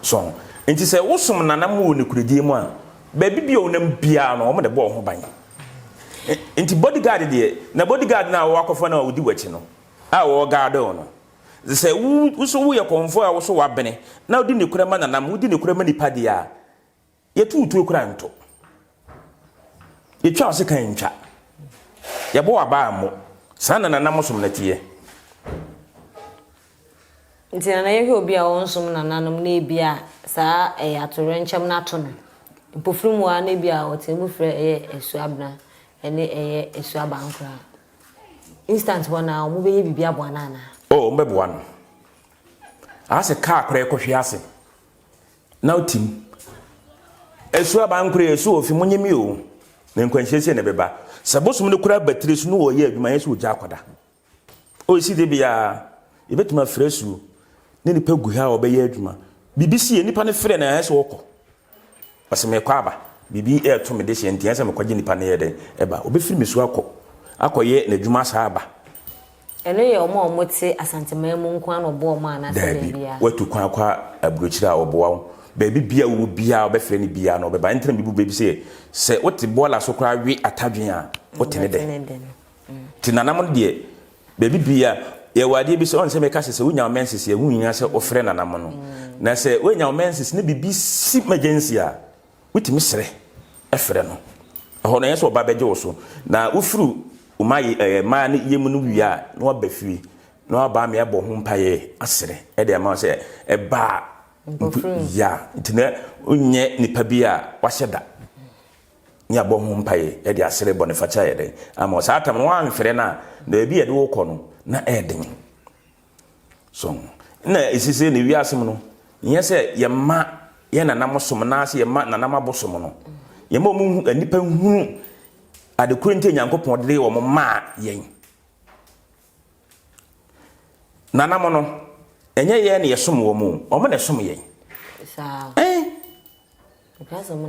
So nti sɛ wosom nanam wɔ nokorɛdie mu a, baabi bi a wonam biara no wɔn de bɔ wo ho ban. Nti bodyguard deɛ, na bodyguard no a wɔakɔfa no a ɔdi w'akyi no, a wɔreguard wo no, sɛ wo so woyɛ kɔmfoɔ a wo so wabene na wodi nokorɛ ma nanam, wodi nokorɛ ma nipa deɛ a, Yɛtu wo tuo koraa nto. Yɛtwa wo sekan ntwa. Yɛbɔ w'abaa mmɔ. Saa na nananom som no teɛ. Nti nana yɛhwɛ obi a ɔnsom nananom na ebia saa ɛyɛ atoyerɛnkyɛm no ato no mpofirim hɔ ara na ebia ɔtea mu frɛ ɛyɛ Asuabena ɛne ɛyɛ Asuabankora a, instant hɔ no ara wɔbɛyɛ biribi aboa no anaa? Oh, wɔbɛboa no. Ayɛ sɛ kaa koraa ɛkɔhwe ase. Na otim. Esu abankoro esu ofi mo nye me o. Na nkwanhyia sei na ɛbɛba. Sɛ bosom no kura batiri so na wɔyɛ adwuma yɛ sɛ ogya akɔda. Osi de bia yɛbɛtumi afrɛ asuo ne nipa gu ha a ɔbɛyɛ adwuma. Biribi si yɛ nipa no frɛ na ɛyɛ sɛ ɔkɔ. Ɔsɛ mekɔ aba. Biribi ɛɛto me de hyɛ nti ɛyɛ sɛ mekɔgye nipa no yɛ dɛn ɛba. Ɔbɛfiri me so akɔ akɔyɛ n'adwuma saa aba. Ɛno yɛ wɔn a wɔte Asanteman mu nko ara na ɔboa wɔn anaasɛ Daabi. baabiara? Woatu kwan akɔ aburokyire a, ɔboa wo. Baabi biara a wowɔ biara a wobɛfrɛ no biara no, ɔbɛba. Ɛnti na mebu bɛ bi sɛ, sɛ wote bɔɔla so koraa we atadwen a, wote ne dɛ. Nti nanam no deɛ, baabi biara, yɛwɔ adeɛ bi sɛ, ɔn sɛ meka sɛ, sɛ wonya wo menses a, ɛho nhia sɛ wofrɛ nanam no. Na sɛ woanya wo menses na biribi si emergency a, Wotumi srɛ frɛ no. Ɛhɔ no, ɛnyɛ sɛ ɔba bɛgye wo so. Na wofiri wo mma ɛɛ mmaa no yam no wie a, na waba fie na waba ama yɛabɔ ho mpaeɛ asrɛ de ama wo sɛ ɛba a mpo ya. Nti na wonyɛ nipa bi a wahyɛ da ne abɔ ho mpaeɛ de asrɛ bɔnefakyɛ ayɛ dɛn ama wo. Saa tam no woamfrɛ no a, na baabi a yɛde wo kɔ no na ɛyɛ den. So na ɛsi sɛ ne wiase mu no, nyɛ sɛ yɛma yɛn nanam som anaasɛ yɛma nanam abosom no, yɛma wɔn hu nnipa hunu ade koro nti Nyankopɔn de wɔn maa yɛn. Nanam no, ɛnyɛ yɛn na yɛsom wɔn o, wɔn na ɛsom yɛn. Eh?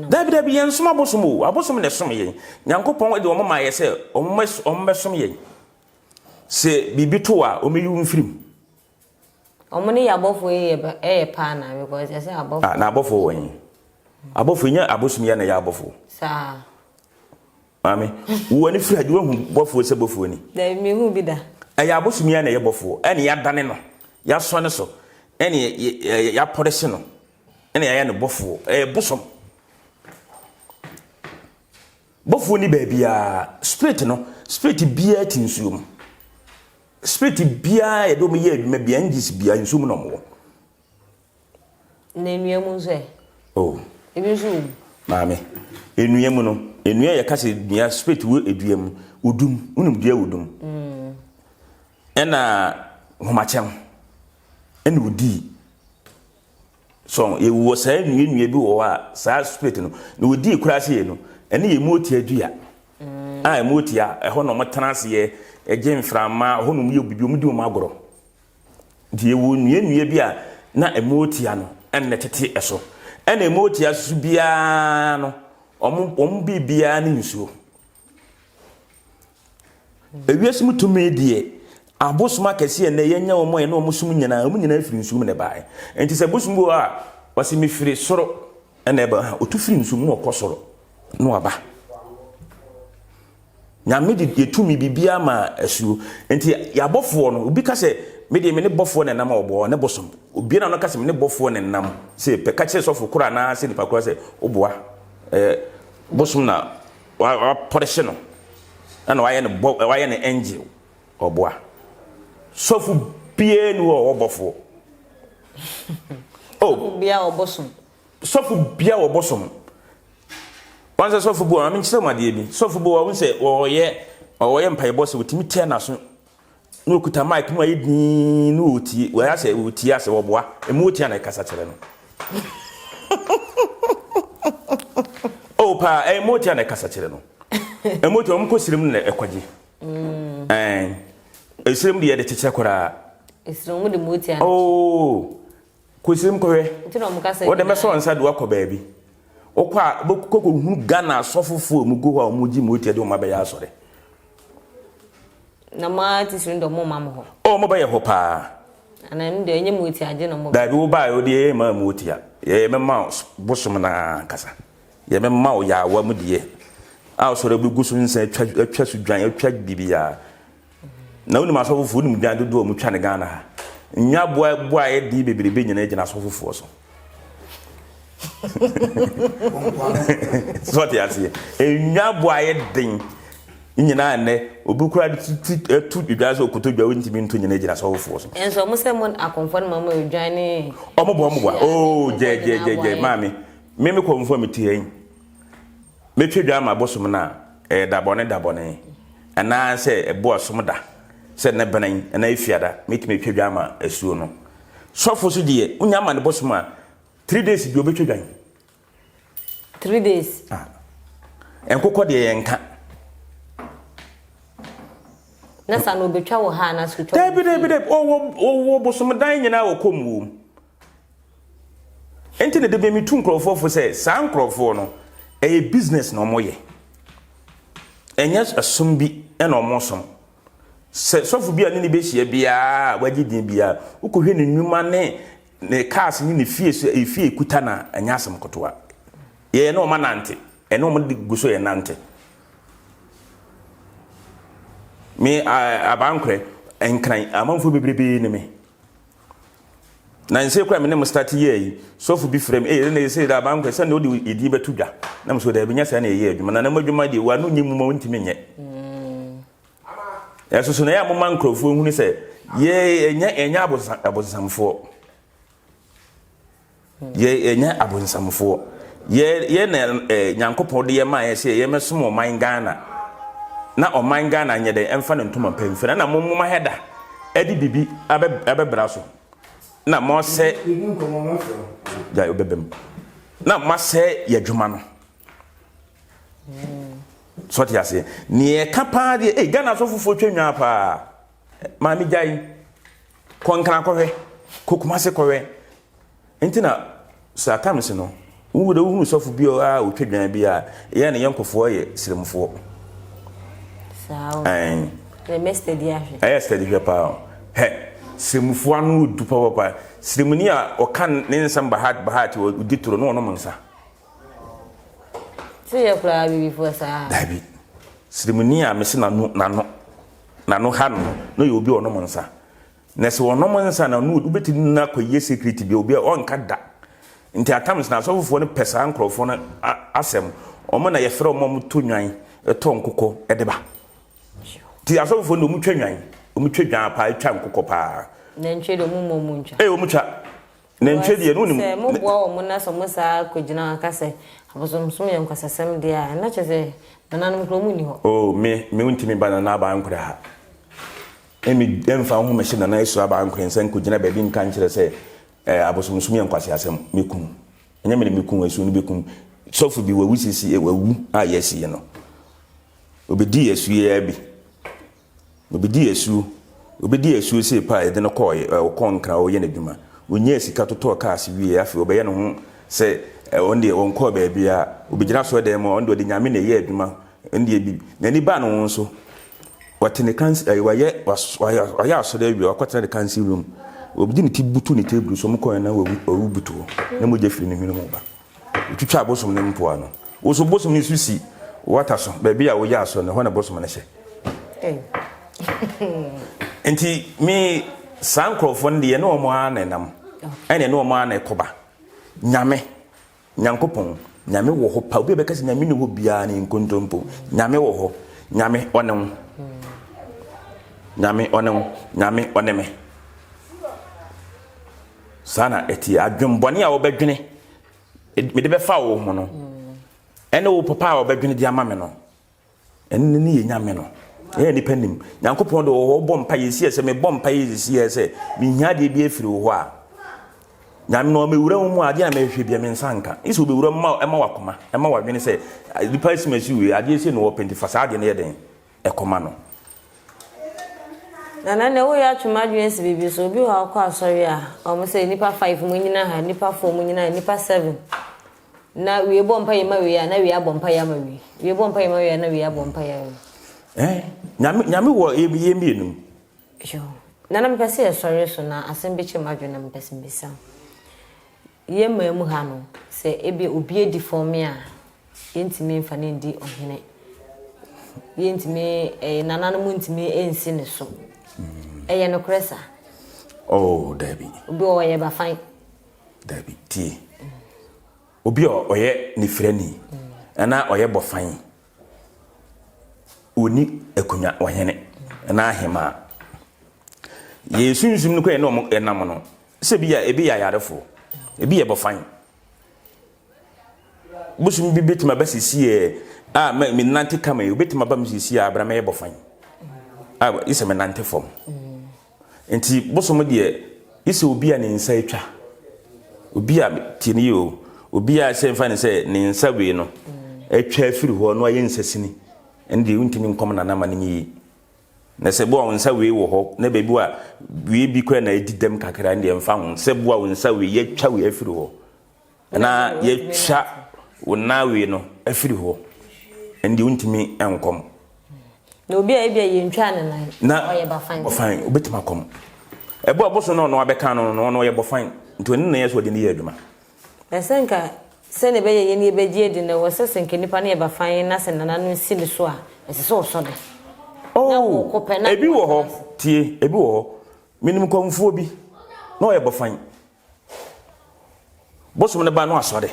Dabi dabi yɛn som abosom o, abosom na ɛsom yɛn. Nyankopɔn de wɔn maa yɛ sɛ wɔn bɛsom yɛn. Sɛ biribi to wo a, wɔmɛyi wo mfiri mu. Wɔn ne yɛ abɔfoɔ yi yɛ yɛ paa na because yɛsɛ abɔfoɔ. Ah, na abɔfoɔ wɔ he? Abɔfoɔ nyɛ abosom yɛ na ɛyɛ abɔfoɔ. Saa. Maame, wo ani firi adi woahu bɔfoɔ sɛ bɔfoɔ ni? Dabi, mehu bi da. Ɛyɛ abosom yɛ na ɛyɛ bɔfoɔ, ɛne yɛadane no, yɛasɔ ne so, ɛne yɛapɔrehye no, ɛne yɛayɛ no bɔfoɔ, ɛyɛ bosom. Bɔfoɔ nni baabiara. Spirit no, spirit biara te nsuo mu. Spirit biara yɛde wɔn yɛ adwuma biara, angels biara nsuo mu na wɔn wɔ. Na nnua mu nso ɛ? Oh. Ebi nso wɔ mu. Maame, nnua mu no, nnua yɛka sɛ dua spirit wɔ dua mu, odum, wonim dua wɔ dum. Mm. Ɛna homakyɛm, ɛna odii. So yɛwɔ saa nnua nnua bi wɔ hɔ a saa spirit no na wɔdii koraa sɛ yɛ no ɛne yɛ motia dua a motia ɛhɔ na wɔtena aseɛ ɛgye mframa ɛhɔ na wɔyɛ biribi wɔdi wɔn agorɔ nti yɛwɔ nnua nnua bi a na motia no ɛna tete ɛso ɛna motia soso biara no wɔn wɔn biribiara ne nsuo. Ewiase mu tumi deɛ, abosom akɛseɛ nnɛ yɛnya wɔn a yɛne wɔn som nyinaa, wɔn nyinaa firi nsuo mu na ɛbaeɛ. Nti sɛ bosom bi wɔ hɔ a, wɔsi mefiri soro ɛna ɛba ha, ɔtu firi nsuo mu na ɔkɔ soro na waba. Nyame de yɛtumi biribiara ma asuo. Nti yɛabɔfoɔ no, obi ka sɛ me deɛ me ne bɔfoɔ na ɛnam a ɔboa ne bosom. Obi na no ka sɛ me ne bɔfoɔ na ɛnam. Sɛ pɛ ka kyerɛ sɔfo koro anaa sɛ nipa koro sɛ woboa. Ɛɛ bosom na Wapɔrehye no ɛna wayɛ no bɔ wayɛ no angel ɔboa sɔfo biara ni hɔ ɔwɔ bɔfoɔ. Oh. Sɔfo biara wɔ bosom. Sɔfo biara wɔ bosom. Wɔn sɛ sɔfo bi wɔ maame nkyerɛ mu adeɛ bi sɔfo bi wɔ wɔn sɛ ɔyɛ ɔyɛ mpaebɔ sɛ otumi tia n'aso na okuta mic na wayɛ dinn na ɔretie wɔyɛ asɛ ɔretie asɛ wɔboa emu ɔtia na ɛkasa kyerɛ no oh paa ɛyɛ mu ɔtia na ɛkasa kyerɛ no emu ɔtia wɔn kɔ sirim na ɛkɔgye mm. ɛn esirim deɛ yɛde kyekyɛ koraa esirim wɔn de mu ɔtia oh kɔ sirim kɔhwɛ wɔde mɛsɔ nsa de wakɔ baabi wokɔ a wobɛkɔ kɔhunu Ghana asɔfofoɔ a wɔgu hɔ a wɔgye mu ɔtia de wɔn abɛyɛ asɔre Na mo ara titiri no deɛ ɔmo mma mo hɔ. Oh ɔmo bɛyɛ hɔ paa. Ana ɛno deɛ ɛnyɛ motia agye na ɔmo bɛ. Daabi wo baa yɛ deɛ yɛ mmaa motia yɛ mɛma wo bosom no ara ankasa yɛ mɛma wo yaawa mu deɛ a ɔsɔre bɛgu so nsa atwa atwa so dwan atwa biribiara na wonim asɔfofoɔ wonim dwan dodoɔ a wɔtwa no Ghana ha nya boa boa a yɛ den bebrebe nyinaa gyina asɔfofoɔ so. So ɔte aseɛ? Nnwa bo ayɛ den nyinaa nnɛ obi kura ti tu dwa sɛ okoto dwa wontumi nto nyina gyina sɔfofoɔ so. Nso ɔmo sɛ mo akɔmfoɔ no ma mo odwan ne. Ɔmo boa ɔmo boa oo gyɛ gyɛ gyɛ gyɛ maame me me kɔmfoɔ me te yɛn metwe dwa ama bosom no a ɛyɛ dabɔne dabɔne anaa sɛ ɛbo asom da sɛ ne benen anaa efiada metumi atwa dwa ama asuo no. Sɔfo so deɛ wonya ama ne bosom a 3 days bi obɛtwa dwan. 3 days. Ah. Nkokɔ deɛ yɛn nka. Na sa na obɛtwa wɔ ha na so twa. Dabi dabi dabi ɔwɔ ɔwɔ bosom dan nyinaa wɔ kɔm wɔ mu. Nti na dabi mi tu nkurɔfoɔ fo sɛ saa nkurɔfoɔ no ɛyɛ business na wɔyɛ. Ɛnyɛ ɛsom bi ɛna wɔn som. Sɛ sɔfo bi a ne ne bɛhyia biara a wagye din biara, wokɔhwɛ ne nnwuma ne ne cars ne ne fie so efie ekuta na ɛnyɛ asɛm kotoa. Yɛyɛ ne wɔn anante, ɛne wɔn de gu so yɛ nante. Me abankorɛ nkran amanfoɔ bebrebe ne me. Na nsɛ kura me ne mo start yɛ yi, sɔfo bi frɛ me, ee ɛna ɛsɛ dɛ abankorɛ sɛ na wode edin bɛto dwa. Na me so daabi nyɛ saa na ɛyɛ adwuma. Na na mo adwuma deɛ wano nyɛ mu ma wontumi nyɛ. Ɛso so na ɛyɛ a moma nkurɔfoɔ hunu sɛ yɛ ɛnyɛ ɛnyɛ abonsamfoɔ. Yɛ ɛnyɛ abonsamfoɔ. Yɛ yɛ na ɛ Nyankopɔn de yɛ maa yɛ sɛ yɛ mɛsom ɔman Ghana. Na ɔman Ghana nyɛ dɛ ɛmfa ne ntoma pa mfira na mo moma hɛ da ɛde bibi abɛ abɛbra so na mo sɛ gya ɔbɛbɛm na mo asɛ yɛ adwuma no. So ɔte aseɛ? Neɛ ɛka paa deɛ, ei Ghana asɔfofoɔ twa nwa paa. Maame gyae, kɔ Nkran kɔhwɛ, kɔ Kumase kɔhwɛ. Nti na sɛ atams no, wohu dɛ wohunu sɔfo bi a ɔtwa dwan bi a, yɛ ne yɛnkɔfoɔ yɛ sremfoɔ. Saa o. Ɛn. Ɛyɛ steady ahwɛ. Ɛyɛ steady hwɛ paa o. Hɛ, sremfoɔ ano du papapa. Sremuni a ɔka ne nsɛm bahat bahat ɔdi toro na ɔnom nsa. Sɛ yɛ koraa abibifoɔ saa. Dabi. Sremuni a mese n'ano n'ano n'ano ha no na ɔyɛ obi a ɔnom nsa. Na sɛ ɔnom nsa na ɔno wobɛtumi no akɔyɛ secret bi obi a ɔnka da. Nti atams na asɔfofoɔ no pɛ saa nkurɔfoɔ no asɛm. Wɔn na yɛfrɛ wɔn a wɔtɔ nwan, tɔ nkokɔ de ba. Nti asɔfofoɔ no wɔtwa nwan, wɔtwa dwan paa, twa nkokɔ paa. Nantwie deɛ wɔn mmɔ wɔn ntwa. Ee wɔtwa. Nantwie deɛ no wonim. Sɛ moboa wɔn na sɛ wɔn saa kɔgyina hɔ ka sɛ abosomsom yɛ nkwasasɛm deɛ a, na kyerɛ sɛ nananom koraa wɔn nni hɔ. Oh me me wontumi ba Nana Aba Ankorɛ ha. Emi ɛmfa wo ho mɛhyɛ Nana Asuo Aba Ankorɛ nsa nkɔgyina baabi nka nkyerɛ sɛ eh, abosomsom yɛ nkwaseasɛm. Mɛku no. Ɛnyɛ me na mɛku Asuo no bɛku no. Sɔfo bi wawu sisi, eh, wawu a yɛasie no. Ɔbɛdii asuo yi ara bi. Obedii asuo, obedii asuo sei paa yɛde no kɔɔe, ɛ, ɔkɔɔ Nkran ɔreyɛ n'adwuma. Onyaa sika totɔɔ cars wieɛ, afei ɔbɛyɛ ne ho sɛ ɛ, ɔno deɛ ɔnkɔɔ baabiara. Obegyina asɔredan mu a, ɔno deɛ ɔde Nyame na ɛyɛ adwuma, ɔno deɛ bi. N'ani baa ne ho so, ɔte ne kans, ɛ, wayɛ, was, wayɛ, wayɛ asɔre awie, wakɔtena ne council room. Ɔde ne ti butu ne table so, wɔkɔɔe na wawu, wawu butu hɔ, na mogya firi ne hwene mu ba. Wotwitwaa bosom no mpoa no. Wo so bosom no so si wata so, baabi a woyɛ asɔre no, ɛhɔ na bosom no hyɛ. Nti me saa nkurɔfoɔ no deɛ ɛne wɔn ara na ɛnam, ɛne ɛne wɔn ara na ɛkɔba. Nyame, Nyankopɔn, Nyame wɔ hɔ pa. Obi a bɛka sɛ Nyame ni hɔ biara ne nkontompo. Nyame wɔ hɔ. Nyame ɔne wo. Nyame ɔne wo. Nyame ɔne me. Saa na ɛteɛ. Adwembɔne a wɔbɛdwene mede bɛfa wo ho no, ɛne wo papa a wɔbɛdwene de ama me no, ɛne ne yɛ nyame no. Ɛyɛ nipa nim. Nyankopɔn de wɔ hɔ bɔ mpa yɛ si sɛ mebɔ mpa yɛ si sɛ mehia adeɛ bi afiri wo hɔ a. Nyame no ɔmɛwura wo mu a adeɛ a mɛhwehwɛ bia me nsa nka. Ɛsɛ ɔbɛwura mu ma ɛma wakoma, ɛma wadwene sɛ nipa asi ma si wei adeɛ sei na wɔpɛ nti fa saa adeɛ no yɛ den ɛkɔma no. Nana nɛ woyɛ atwe m'adwene asi biribi so, obi wɔ hɔ a ɔkɔ asɔre a, wɔn sɛ nnipa five mo nyina ha, nnipa four mo nyina ha, nnipa seven. Na wie bɔ mpa yɛ ma wie a, na wie abɔ mpa yɛ ama wie. Wie bɔ mpa yɛ ma wie a, na wie abɔ mpa yɛ ama wie. Eh, nyame, nyame wɔ yɛ yɛ mmienu mu. Yo, Nana mepɛ sɛ yɛsɔre so na asɛm bi kye m'adwene na mepɛ sɛ mebisa wo. Yɛn man mu ha no, sɛ ebia obi adi fɔm me a, Yɛntumi mfa no ndi ɔhene. Yɛntumi, eh, nananom ntumi nsi ne so. Ɛyɛ nokorɛ saa? Oh, dabi. Obi wɔ ɔyɛ bafan. Dabi, tie. Obi a ɔyɛ nifirani, anaa ɔyɛ bɔfan, ɔni akonnwa, ɔhene, anaa ahemaa. Yɛn sunsum no kɔ yɛn ne wɔn nam no, sɛ ebi yɛ ebi yɛ ayarefoɔ, ebi yɛ bɔfan. Bosom bi bɛtumi aba sisiɛ a menante kama yi, obɛtumi aba me sisiɛ a abra mɛyɛ bɔfan a isɛ menante fam. Nti bosom deɛ isɛ obi a ne nsa atwa, obi a tie ne yie o, obi a sɛ mfa ne sɛ ne nsa wei no atwa afiri hɔ na wayɛ nsasini, ɛno deɛ wontumi nkɔm nana ma no nyɛ yie. Na sɛ boa wo nsa wei wɔ hɔ na baabi a wei bi koraa na ɛdi dɛm kakra no deɛ mfa ho sɛ boa wo nsa wei yɛatwa wei afiri hɔ. Na yɛatwa wo nan wei no afiri hɔ, ɛnde wontumi nkɔm. Na obi a ebia yɛntwaa ne nan, na ɔyɛ bafan. Bɔfan, obetumi akɔm. Ɛbɔ a bosom no ɔno abɛka no no, ɔno ɔyɛ bɔfan. Nti ɔno na ɛyɛ sɛ ɔde no yɛ adwuma. Na sɛ nka sɛnea ɛbɛyɛ yɛn yɛbɛgye adi no, ɛwɔ sɛ sɛ nka nipa no yɛ bafan na sɛ nana no si ne so a, ɛsɛ sɛ ɔsɔ no. Na Oh, wɔkɔ pɛ na ebi wɔ hɔ, wɔtena ase. tie, ebi wɔ hɔ. Menim kɔmfoɔ bi, na ɔyɛ bɔfan. Bosom no ba no asɔre.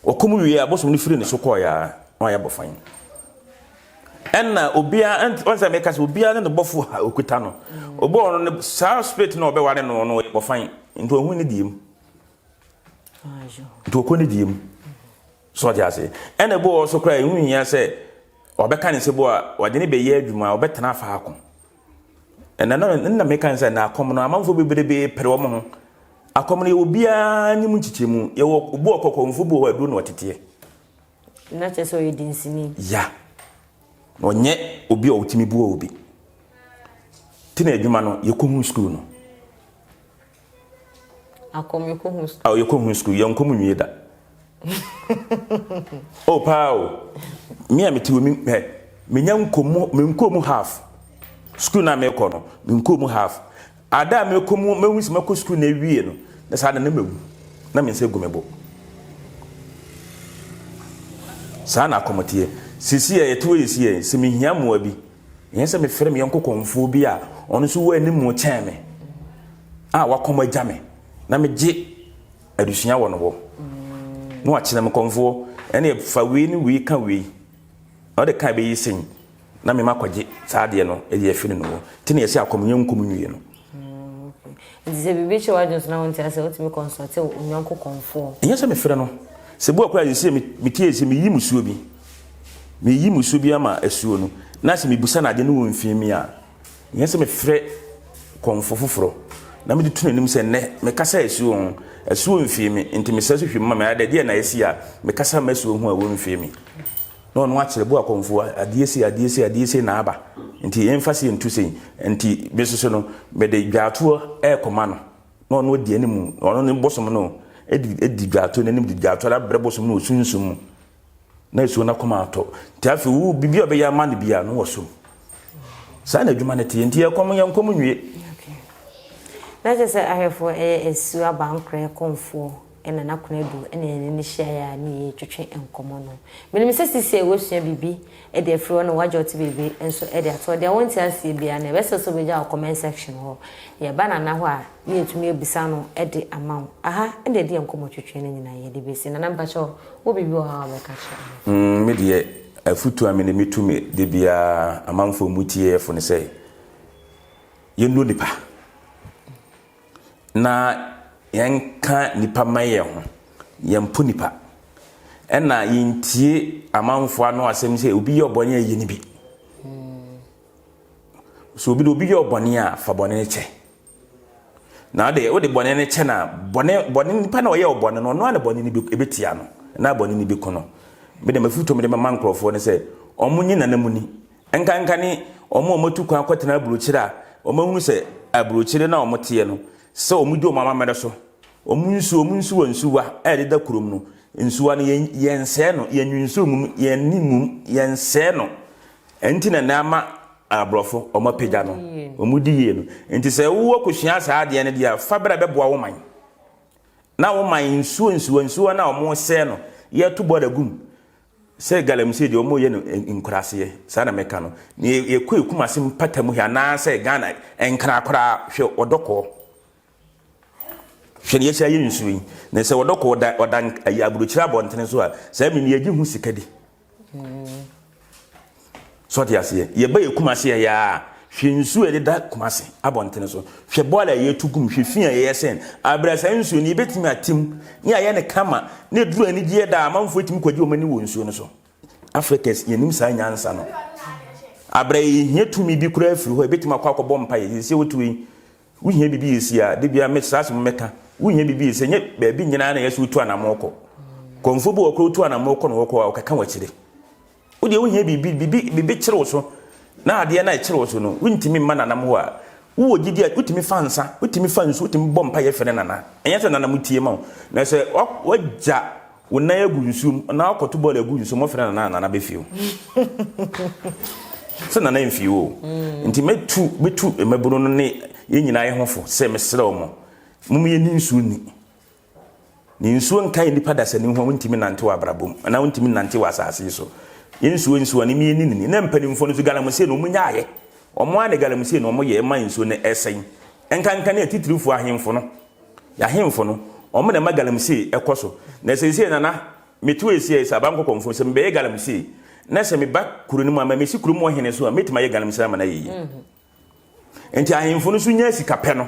Ɔkɔm wie a, bosom no firi ne so kɔɔeɛ a, na wayɛ bɔfan. Ɛnna obiara, wɔn sɛ meka sɛ obiara ne ne bɔfo a okuta no. Obi wɔ no, saa spirit na ɔbɛware no no ɔyɛ bɔfan. Nti ɔhu ne deɛ mu. Nti ɔkɔ ne deɛ mu. So ɔte ase. Ɛnna ebi wɔ hɔ so koraa ɛho hia sɛ ɔbɛka ne sɛ bo a wɔde ne bɛyɛ adwuma ɔbɛtena faako. Ɛna na na meka sɛ na akɔm no amanfoɔ bebrebe pere wɔn ho. Akɔm no yɛwɔ obiara ne mu nkyekyɛmu. Yɛwɔ obi wɔ kɔkɔmfo bi wɔ hɔ aduro na ɔteteɛ. Na kyerɛ sɛ ɔyɛ dinsini. Ya. Na ɔnyɛ obi a ɔtumi boa obi. Ti na adwuma no yɛkɔhu sukuu no. Akɔm yɛkɔhu sukuu. Aw yɛkɔhu sukuu yɛnkɔ mu nwie da. Oh paa o. Me a mete wɔ mi hɛ menya nkɔ mu menkɔ mu half. Sukuu na mekɔ no menkɔ mu half. Ada a mekɔ mu mehu sɛ mɛkɔ sukuu na awie no na saa da na mawu na me nsa gu me bo. Saa na akɔm teɛ. Sisi a yɛte wɔ yɛsi yɛ sɛ mehia mmoa bi Ɛnyɛ sɛ mefrɛ me yɔnko kɔmfoɔ bi a ɔno nso wɔ anim kyɛn me a wakɔm agya me na megye adesua wɔ no hɔ na wakyerɛ me kɔmfoɔ ɛne fa wei ne wei ka wei na ɔde ka ɛbɛyi sen na mema kɔgye saa adeɛ no ɛde afiri no hɔ nti na yɛsɛ akɔm nyɛ nkɔm nwie no. Nti sɛ biribi kyerɛ w'adwene so na wonte ase a, wotumi kɔnsɔlte wo yɔnko kɔmfoɔ. Ɛnyɛ sɛ mefrɛ no. Sɛ bi wɔ koraa a, seesei metie sɛ meyi musuo bi. Meyi musuo bi ama asuo no, na sɛ mebusa no adeɛ no wɔ mfii mi a, ɛnyɛ sɛ mefrɛ kɔmfo foforɔ na mede to n'anim sɛ nnɛ mekasa asuo ho, asuo mfii me, nti mesrɛ so hwɛ mu ma me, adɛ deɛ na asi a mekasa ma asuo ho a wɔmfii me. Na ɔno akyerɛ bu akɔmfo adeɛ sei, adeɛ sei, adeɛ sei na aba, nti yɛmfa sei nto sei, nti me nso so no mede dwaatoɔ ɛrekɔma no, na ɔno adi anim, ɔno ne bosom no di dwaatoɔ no anim de dwaatoɔ no abrɛ bosom no wɔ sunsum mu. Na asuo no akoma atɔ. Nti afei wo biribi a ɔbɛyɛ ama no biara no wɔ so. Saa na adwuma no teɛ. Nti yɛkɔm yɛnkɔm nwie. Na kyerɛ sɛ ahwɛfoɔ ɛyɛ asuo abankorɛ kɔmfoɔ ɛna n'akonadu ɛna yɛne no hyiaeɛ a ne yɛretwetwe nkɔmmɔ no. Menim sɛ sisiei woasua biribi de afiri hɔ na woagye ɔte biribi nso de ato hɔ. Deɛ wonte aseɛ biara no yɛbɛsrɛ sɛ wobɛgya wɔ comment section hɔ. Yɛba Nana hɔ a ne yɛatumi abisa no de ama wo. Aha na yɛde yɛn nkɔmmɔtwetwe no nyinaa yɛde bɛsi. Nana mpakyɛw Wo biribi wɔ hɔ a wobɛka akyerɛ amanfoɔ? Mm, me deɛ, afutuo a me de metu me da biara amanfoɔ mu tieɛfo ne sɛ, yɛnnɔ nipa na yɛnka nipa ma yɛn ho, yɛmpo nipa. Ɛna yɛntie amanfoɔ ano asɛm sɛ obi yɛ ɔbɔne a yɛ ne bi. So obi de obi yɛ ɔbɔne a fa bɔne no kyɛ. Na ɔde wode bɔne no kyɛ no a, bɔne bɔne nipa na ɔyɛ ɔbɔne no, ɔno ara na bɔne no bi ebetia no, na bɔne no bi ko no. Me de mafutuo mede mama nkurɔfoɔ no sɛ wɔn nye nana mu ni. Nkanka ne wɔn a wɔatu kwan akɔtena aburokyire a wɔahunu sɛ aburokyire no a wɔteɛ no sɛ wɔn di wɔn amammerɛ so. Wɔn nsuo, wɔn nsuwa nsuwa a ɛdeda kurom no, nsuwa no yɛn yɛnsɛɛ no, yɛnwi nsuo ngum, yɛnni ngum, yɛnsɛɛ no. Ɛnti na na ama Aborɔfo, wɔn apagya no, wɔn di yie no. Nti sɛ wowɔ kosua saa adeɛ no deɛ a, fa bra bɛboa wo man. Na wo man nsuo nsuo nsuo no a wɔn sɛɛ no, yɛto bɔɔla gum. Sɛ galamsey deɛ wɔn yɛ no nkuraseɛ, saa na mɛka no. Na yɛkɔ ekum ase mpata mu hwɛ anaasɛ Ghana nkra koraa hwɛ ɔdɔkɔɔ. Hwɛ ne yɛhyɛ ayɛ nsuo yi. Na sɛ ɔdɔkɔɔ ɔda ɔda aburokyire abɔntene so a, saa mi no yɛgye ho sika di. So ɔte aseɛ? Yɛba yɛ Kumase ɛyɛ a, hwɛ nsuo a ɛdeda Kumase abɔntene so. Hwɛ bɔɔl a yɛtu gum, hwɛ fi a yɛyɛ sɛn. Abrɛ saa nsuo no yɛbɛtumi atem ne ayɛ no kama na ɛduru anigyeɛ da a amanfoɔ atumi kɔgye wɔn ani wɔ nsuo no so. Africans yɛnim saa nyansa no. Abrɛ yɛhia tumi bi koraa firi hɔ yɛbɛtumi akɔ akɔbɔ mpaeɛ. Sɛ wotu yi, wohia biribi yɛsi a, de bia me saa asɛm mɛka. Wohia biribi yɛsi nyɛ baabi nyinaa na yɛsɛ wotu anamɔ kɔ. Kɔmfo bi wɔ kora wotu anamɔ kɔ na wɔkɔ a wɔkɛka wɔ akyire. Wo deɛ wohia biribi, biribi, biribi kyere wo so, na adeɛ no a ɛkyere wo so no, wontumi mma nanam hɔ a, wowɔ gyidi a, wotumi fa nsa, wotumi fa nsuo, wotumi bɔ mpaeɛ frɛ nana. Ɛnyɛ sɛ nana mo tie ma wo. Na sɛ wagya wo nan agu nsuo mu, na wakɔto bɔɔl agu nsuo mu, wɔfrɛ nana a, nana bɛfie wo. Sɛ Nana mfii o. Nti mɛtu mɛtu mmabunu no ne yɛn nyinaa yɛ ho fo sɛ mesrɛ wɔn, mom yɛnni nsuo ni. Ne nsuo nka yɛ nipa dasani ho a wontumi nante wɔ abrabɔ mu anaa wontumi nante wɔ asase yi so. Yɛn nsuo nsuo no yɛnni no ni. Na mpanimfoɔ no nso galamsey no wɔn nyaayɛ. Wɔn ara na galamsey no wɔn yɛ ma nsuo no ɛsɛn. Nkanka ne atitirifoɔ ahemfo no. Yɛahemfo no wɔn na ɛma galamsey ɛkɔ so. Na seesei Nana Meto esia sɛ abankɔkɔmfo, sɛ mebɛyɛ galamsey na sɛ meba kuro no mu ama mesi kurom hɔ hene so a, mɛtumi ayɛ galamsey ama no ayɛ yie. Nti ahemfo no nso nya sika pɛ no,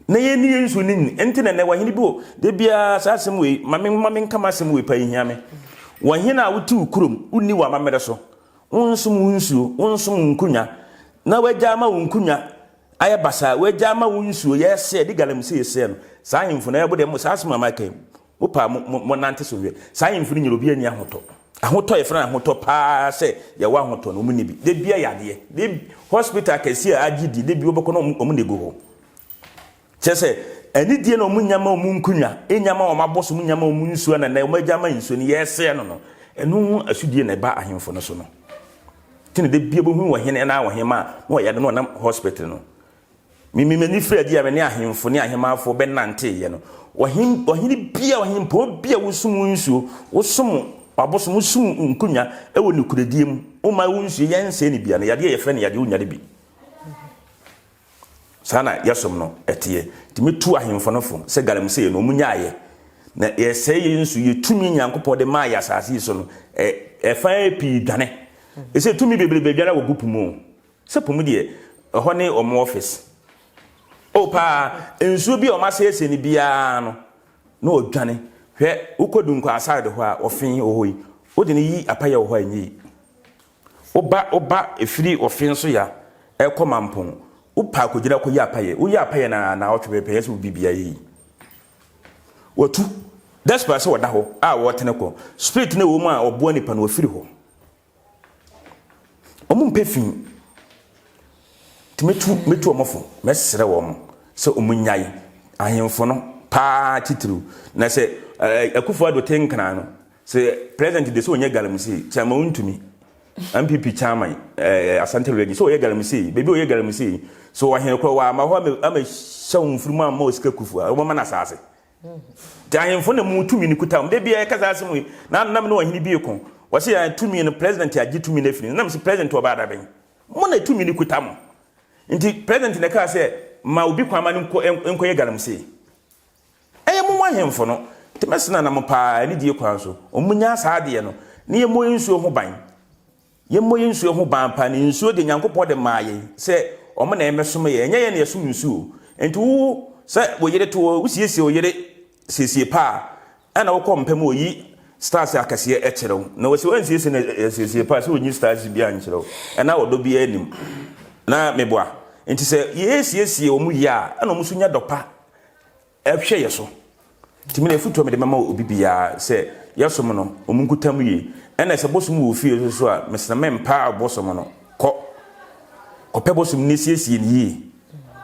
na yɛnni yɛn nsuo no nni. Nti na nnɛ wahene bi wɔ, da biara saa asɛm wei, ma me ma menka m'asɛm wei pa hia me. Wahene a wote wo kurom, wonni w'amammerɛ so, wonsom wo nsuo, wonsom wo nkonwa, na wagya ama wo nkonwa ayɛ basaa, wagya ama wo nsuo yɛsɛɛ, de galamsey sɛɛ no, saa ahemfo no, ɛbo deɛ, saa asɛm a maka yi, Mo paa mo mo monante so nhwɛ. Saa ahemfo no nyina obiara nni ahotɔ. Ahotɔ yɛfrɛ no ahotɔ paa sɛ yɛwɔ ahotɔ no wɔn nni bi. Da bia yadeɛ. Da hospital akɛseɛ a agye di da bi wobɛkɔ na wɔn na egu hɔ. Kyerɛ sɛ anidie na wɔn nya ma wɔn nkonwa, nya ma wɔn abosom, nya ma wɔn nsuo na nɛ wɔn agya ma nsuo no yɛsɛɛ no no. Ɛno ho asodie na ɛba ahemfo no so no. Nti na da bia bɛhu ɔhene anaa ɔhemaa na ɔyare na ɔnam hospital no. Me me m'ani firi adi a me ne ahemfo ne ahemmafoɔ bɛnanteeɛ no, ɔhen ɔhene bi a ɔhempɔn bi a wosom wo nsuo, wosom w'abosom, wosom nkonnwa wɔ nokorɛdie mu, woma wo nsuo yɛnsɛe no bia no, yadeɛ a yɛfrɛ no yadeɛ wonyare bi. Saa na yɛsom no ɛteɛ. Nti metu ahemfo no fo sɛ galamsey no wɔn nyaayɛ. Na yɛsɛe yɛn nsuo, yɛ tumi Nyankopɔn de maa yɛ asase yi so no, ɛfa pii dwane. Ɛsɛ tumi bebrebe dwane wɔ gu po mu. Sɛ po mu deɛ, ɛhɔ ne wɔn office. Oh paa, nsuo bi a wɔn asɛesɛe no biara no, na ɔdwane. Hwɛ, wokɔ Dunkwa side hɔ a, ɔfe wɔ hɔ yi, wode no yi apayɛ wɔ hɔ a ɛnyɛ yi. Woba, woba ɛfiri ɔfe nso ya, ɛkɔ Mampong, wopɛ akɔgyina kɔyi apayɛ. Woyi apayɛ no a, naawɔtwe pɛpɛ, ɛyɛ sɛ wo biribiara yɛ yi. Watu, despite sɛ ɔda hɔ a ɔretene kɔ, spirit no a ɛwɔ mu a ɔboa nipa no, wafiri hɔ. Wɔn mpɛ fi. Nti mɛtu mɛtu wɔn fo, mɛsrɛ wɔn sɛ wɔn nyae ahemfo no paa titiriw. Na sɛ ɛɛ Akufo Addo te nkran no, sɛ president de sɛ ɔnyɛ galamsey, kyɛnma ɔntumi. NPP chairman ɛɛ Asante region sɛ ɔyɛ galamsey, baabi ɔyɛ galamsey, sɛ ɔhene korɔ wama hɔ ama ama hyɛ wɔn mfurum amma osika kufu a, wɔbɛma no asase. Nti ahemfo na mu tumi no kuta wɔn. Da biara yɛka saa asɛm yi. Na nam ne ɔhene bi reko. Wɔse yɛn tumi no president agye tumi no afiri. Na mese president ɔbaa da bɛn? Mo na tumi no kuta mo. Nti president na ɛkaa sɛ ma obi kwan ma no nkɔ nkɔyɛ galamsey. Ɛyɛ mo mo ahemfo no. Nti mɛsena na mo paa anidie kwan so. Wɔn nyaa saa adeɛ no. Ne yɛmmɔ yɛn nsuo ho ban. Yɛmmɔ yɛn nsuo ho ban paa, na nsuo deɛ Nyankopɔn de maa yɛn sɛ wɔn na ɛmmɛsom yɛn, ɛnyɛ yɛn na yɛsom nsuo. Nti wo sɛ wo yere to hɔ, wosiesie wo yere siesie pa a, ɛna wokɔ mpa mu oyi stars akɛseɛ kyerɛ wo. Na wɔsɛ wansiesie no asiesie pa a, sɛ onyi stars bi ankyerɛ wo. Ɛna ɔdɔ biara nim. Na meboa. Nti sɛ yɛsiesie wɔn yie a, ɛna wɔn nso nya dɔ pa Ɛhwɛ yɛ so. Nti me deɛ afutuo a mede mɛma obi biara sɛ yɛsom no wɔn nkutam yie. Ɛna sɛ bosom wɔ ofie nso so a mesrɛ mempaa bosom no kɔ kɔpɛ bosom no siesie no yie.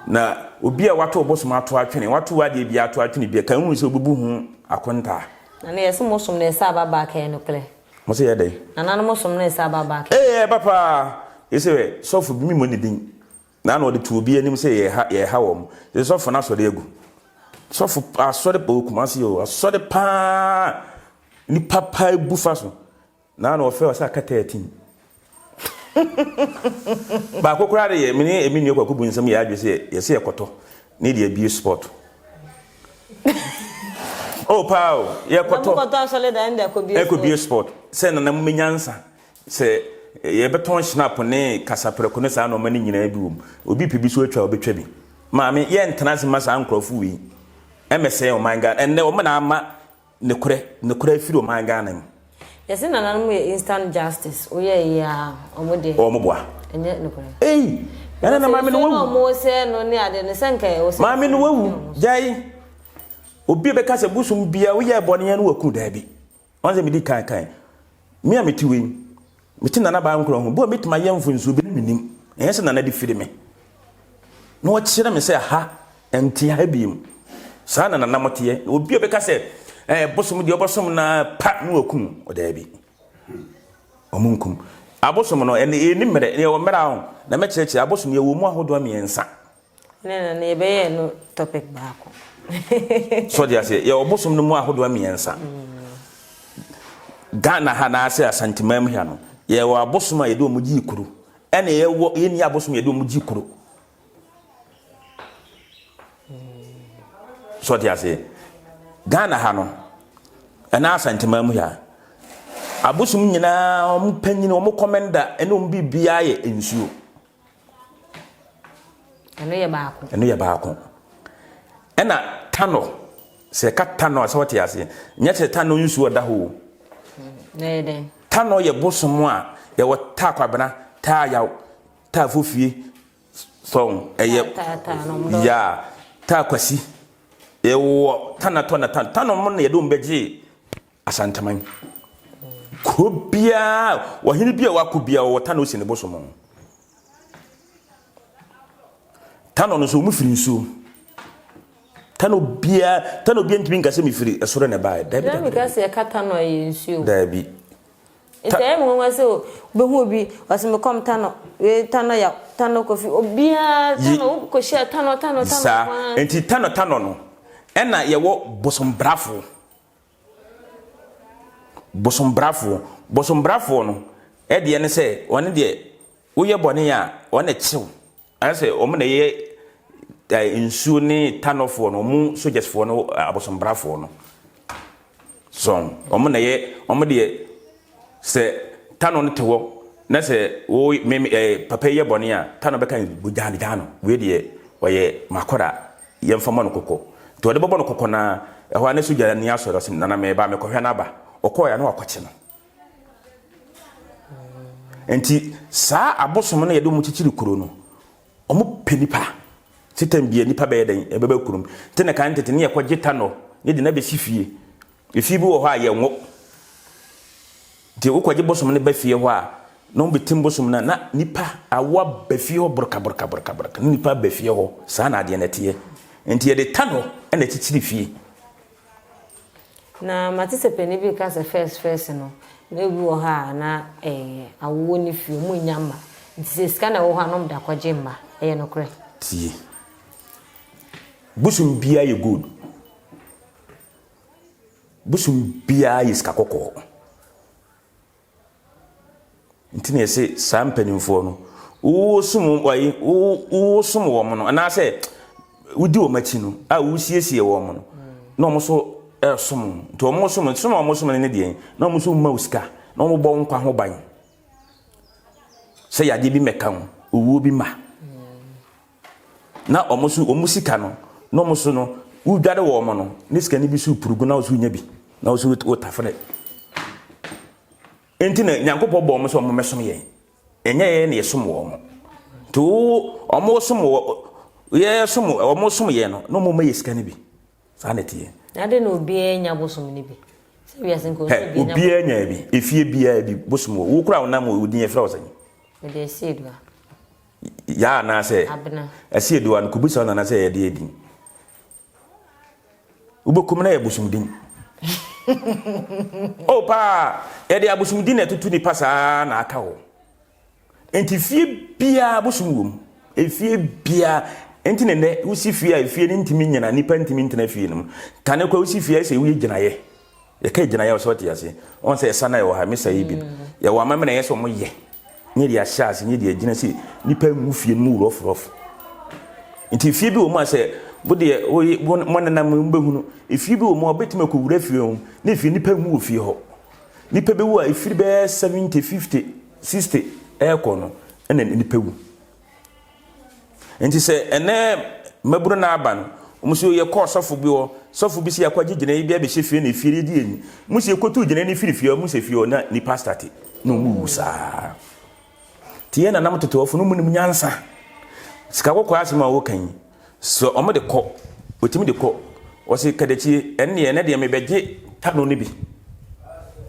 Na obi a wato bosom ato atwene wato adeɛ bi ato atwene bi a kan hunu sɛ obebu ho akontaa. Nana yɛse mo som no ɛsɛ aba back ɛyɛ nokorɛ? Mo se yɛ dɛn? Nana no mo som no ɛsɛ aba back. Ee ɛba paa. Yɛse hwɛ sɔfo bi me mmɔ ne din. Na na ɔde to obi anim sɛ yɛha yɛha wɔn. Sɛ sɔfo no asɔre agu. Sɔfo asɔre wɔ Kumasi o, asɔre paa nipa paa bu fa so. Na na ɔfrɛ ɔsɛ aka 13. Baako koraa de yɛ me ne emi nua kwaku bu nsɛm yɛ adwe sɛ yɛsɛ yɛkɔtɔ ne de abie sport. Oh paa o, yɛkɔtɔ. Ɛkɔbie sport. Sɛ nana mo menya nsa. Sɛ yɛbɛtɔn Schnapp ne kasaprɛko ne saa nnoɔma no nyinaa bi wɔ mu. Obi pɛ bi so atwa a, ɔbɛtwa bi. Maame, yɛntena ase mma saa nkorɔfo wei mmɛsɛe ɔman Ghana. Ɛnnɛ wɔn na ama nokorɛ, nokorɛ afiri ɔman Ghana mu. Yɛse nananom yɛ instant justice, woyɛ yie a ɔmo deɛ. Ɔmo boa. Ɛnyɛ nokorɛ. Ei! Ɛnɛ na maame no wawu. Because nsuo na ɔmo sɛɛ no ne ade no sɛ nka ɛwɔ sɛ. Maame no wawu, gyae. Obi a bɛka sɛ bosom biara woyɛɛ bɔne a na waku, daabi. Wɔn sɛ medi kan kan. Me a mete wei, mete Nana Baa Nkrumah ho, bi a mɛtumi ayɛ mfonsuo bi na menim. Ɛnyɛ sɛ Nana de firi me. Na ɔkyerɛ me sɛ ha, ɛnte ha biem. Saa na Nana moteɛ. Obi a ɔbɛka sɛ, ɛɛ bosom deɛ ɔbɛsom na pa na wakum, ɔdaabi. Wɔn nkum. Abosom no, ɛnna ɛnni mmerɛ, yɛwɔ mmerɛ a na mɛkyerɛkyerɛ abosom yɛwɔ mu ahodoɔ mmiɛnsa. Ne na ne yɛbɛyɛ no topic baako. So de aseɛ, yɛwɔ bosom no mu ahodoɔ mmiɛnsa. Ghana ha anaasɛ Asanteman ha no, yɛwɔ abosom a yɛde wɔn gye kuro, ɛna yɛwɔ yɛnni abosom yɛde wɔn gye kuro. So de aseɛ, Ghana ha no, ɛna Asanteman mu ha, abosom nyinaa wɔn panyin, wɔn kɔmɛnda, ɛne wɔn biribiara yɛ nsuo. Ɛno yɛ baako. Ɛno yɛ baako. Ɛna tanɔ, sɛ ɛka tanɔ a sɛ wɔte aseɛ, nyɛ sɛ tanɔ nsuo ɔda hɔ o. Na yɛ dɛn? Tanɔ yɛ bosom a yɛwɔ taa kwabena, taa yaw, taa fofie, sɔn ɛyɛ ya taa kwasi. Yɛwɔ tanɔ tɔ na tanɔ. Tanɔ mo na yɛde wɔn bɛgye Asanteman. Kuro biara, ɔhene bi a wakɔ biara ɔwɔ tanɔ si ne bosom ho. Tanɔ no nso wɔn firi nsuo. Tanɔ biara, tanɔ biara ntumi nka sɛ mefiri ɛsoro na ɛbaeɛ. Dabi dabi. Ka sɛ ɛka tanɔ yɛ nsuo. Dabi. Nti ɛyɛ me nwanwa sɛ wobɛhu obi ɔsɛ mekɔm tanɔ, wei tanɔ yaw, tanɔ kofi, obiara tanɔ wokɔhyia tanɔ tanɔ tanɔ. Saa, nti tanɔ tanɔ no, ɛna yɛwɔ bosombrafoɔ. Bosombrafoɔ. Bosombrafoɔ no deɛ ne sɛ, wɔn deɛ woyɛ bɔne a, wɔn na ɛkyew. Ayɛ sɛ wɔn na ɛyɛ nsuo ne tanɔfoɔ no, wɔn sogyasfoɔ no, abosombrafoɔ no. So wɔn na ɛyɛ, wɔn deɛ sɛ tanɔ no te hɔ na sɛ wo me ɛɛ papa yi yɛ bɔne a, tanɔ bɛka gyaa no gyaa no. Wei deɛ ɔyɛ makɔra. Yɛmfa mmɔ no kɔkɔ. Nti ɔde bɛbɔ no kɔkɔ no ara, ɛhɔ ara na sogyani asɔre, ɔse, Nana mereba, mekɔhwɛ no aba. Ɔkɔɔɛ a na wakɔkye no. Nti saa abosom no yɛde wɔn kyekyere kuro no, wɔn pɛ nipa. Sɛ tam bia nipa bɛyɛ dɛn, ɛbɛba kurom. Nti na kan tete ne yɛkɔgye tanɔ, ne de no abɛsi fie. Efie bi wɔ hɔ a yɛnwo. Nti wokɔgye bosom no ba fie hɔ a, na wɔbɛtim bosom no a, na nipa awo aba fie hɔ borka borka borka borka, na nipa aba fie hɔ. Saa na adeɛ no ɛteɛ. Nti yɛde tanɔ na ɛkyekyere fie. Na mate sɛ panin bi reka sɛ first first no, na ebi wɔ hɔ a na ɛɛ awoɔ nni fie, wɔn nnya mma. Nti sɛ sika na ɛwɔ hɔ a na wɔde akɔgye mma. Ɛyɛ nokorɛ? Tie. Bosom biara yɛ gold. Bosom biara yɛ sika kɔkɔɔ. Nti na yɛse saa mpanimfoɔ no, wosom wɔyi wosom wɔn no anaasɛ wodi wɔn akyi no a wosiesie wɔn no na wɔn nso ɛresom nti wɔn som som a wɔn som no ne deɛ na wɔn nso mma wo sika na wɔn bɔ wo nkwa ho ban sɛ yadeɛ bi mmɛka wo owuo bi ma. Na wɔn nso wɔn sika no, na wɔn nso no, wodware wɔn no, ne sika no bi so purugu na wɔso nya bi, na wɔso wotafere. Enti na Nyankopɔn bɔ wɔn sɛ wɔn mmɛsom yɛn. Ɛnyɛ yɛn na yɛsom wɔn. Nti wo wɔn som wɔ yɛsom wɔn som yɛn no, na wɔn mma yɛ sika no bi. Saa na ɛteɛ. Na adɛn na obiara nya bosom no bi? Sɛ wiase nka ɔsɛ obiara nya. Obiara nya bi. Efie biara bi bosom wɔ. Wo kura wo nam wo din yɛfrɛ wo sɛn? Mede Asieduwa. Yaa anaasɛ? Abena. Asieduwa no kɔbisa wo nana sɛ ɛyɛ deɛ din. Wobɛkum na yɛ bosomdin. Oh paa, yɛde abosomdin na ɛtoto nipa saa na aka hɔ. Nti fie biara bosom wɔ mu. Efie biara nti ne nnɛ wosi fie a efie no ntumi nyina nipa ntumi ntena fie no mu. Kane kora wosi fie a sɛ woyɛ gyinaeɛ. Yɛka gyinaeɛ a sɛ ɔte ase. Wɔn sɛ ɛsa na ɛwɔ ha mesa yi bi. Mm. Yɛwɔ amammerɛ yɛ sɛ wɔn yɛ. Nyɛ de ahyɛ ase nyɛ de agyina sɛ nipa ngu fie no mu rɔfrɔf. Nti fie bi wɔ mu a sɛ wo deɛ woyɛ mo nenam mu bɛhunu. Efie bi wɔ mu a wobɛtumi akɔwura fie ho na efie nipa ngu wɔ fie hɔ. Nipa bɛwu a efiri bɛyɛ 70 50 60 ɛrekɔ no ɛna nipa wu. Nti sɛ ɛnɛ mmabunu no aba no, wɔn nso yɛkɔɔ sɔfo bi hɔ, sɔfo bi sɛ yɛakɔgye gyinae bi abɛhyɛ fie na efie no di yɛn ni. Mo sɛ yɛkɔtu gyinae no firi fie hɔ, mo sɛ fie hɔ na nipa astate na wɔn wu saa. Nti yɛn nanam tetewɔfo no wɔn nim nyansa. Sika kɔkɔɔ asɛm a wɔka yi, sɛ wɔn de kɔ, wɔtumi de kɔ. Wɔsi kadakyie, ɛnneɛ ɛnɛ deɛ mebɛgye tano no bi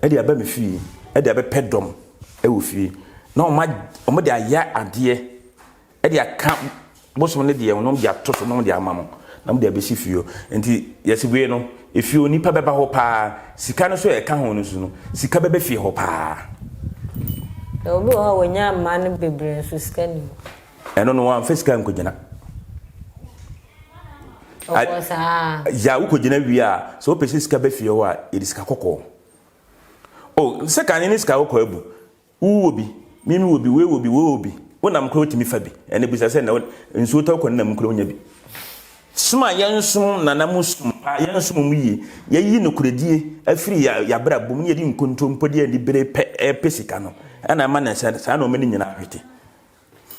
ɛde aba me fie, ɛde abɛpɛ dɔm ɛwɔ fie na wɔn de ayɛ adeɛ de aka bosom no deɛ na wɔde ato so na wɔde ama mo na wɔde abɛsi fie hɔ nti yɛsi wei no efie hɔ nipa bɛba hɔ paa sika no so ɛka ho no so no sika bɛbɛ fie hɔ paa. Na obi wɔ hɔ a wɔnya mmaa no bebree nso sika nni hɔ. Ɛno no wɔamfa sika nkɔgyina. Ɔkɔ saa. Ya wokɔgyina wie a sɛ wopɛ sɛ sika ba fie hɔ a yɛde sika kɔkɔɔ. O sɛ kane ne sika kɔkɔɔ abu. Wo wɔ bi, me me wɔ bi, wei wɔ bi, wei wɔ bi. Wo nam koraa wotumi fa bi. Ɛnna bisa sɛ na nsuo tɔ kɔ ne nam koraa wonya bi. Som a yɛnsom nana mu som pa, yɛnsom mu yie, yɛyi nokorɛdie afiri yɛn abrabɔ mu na yɛde nkontompo de anibere pɛ repɛ sika no, ɛna ɛma no sɛ saa nneɛma no nyinaa hwete.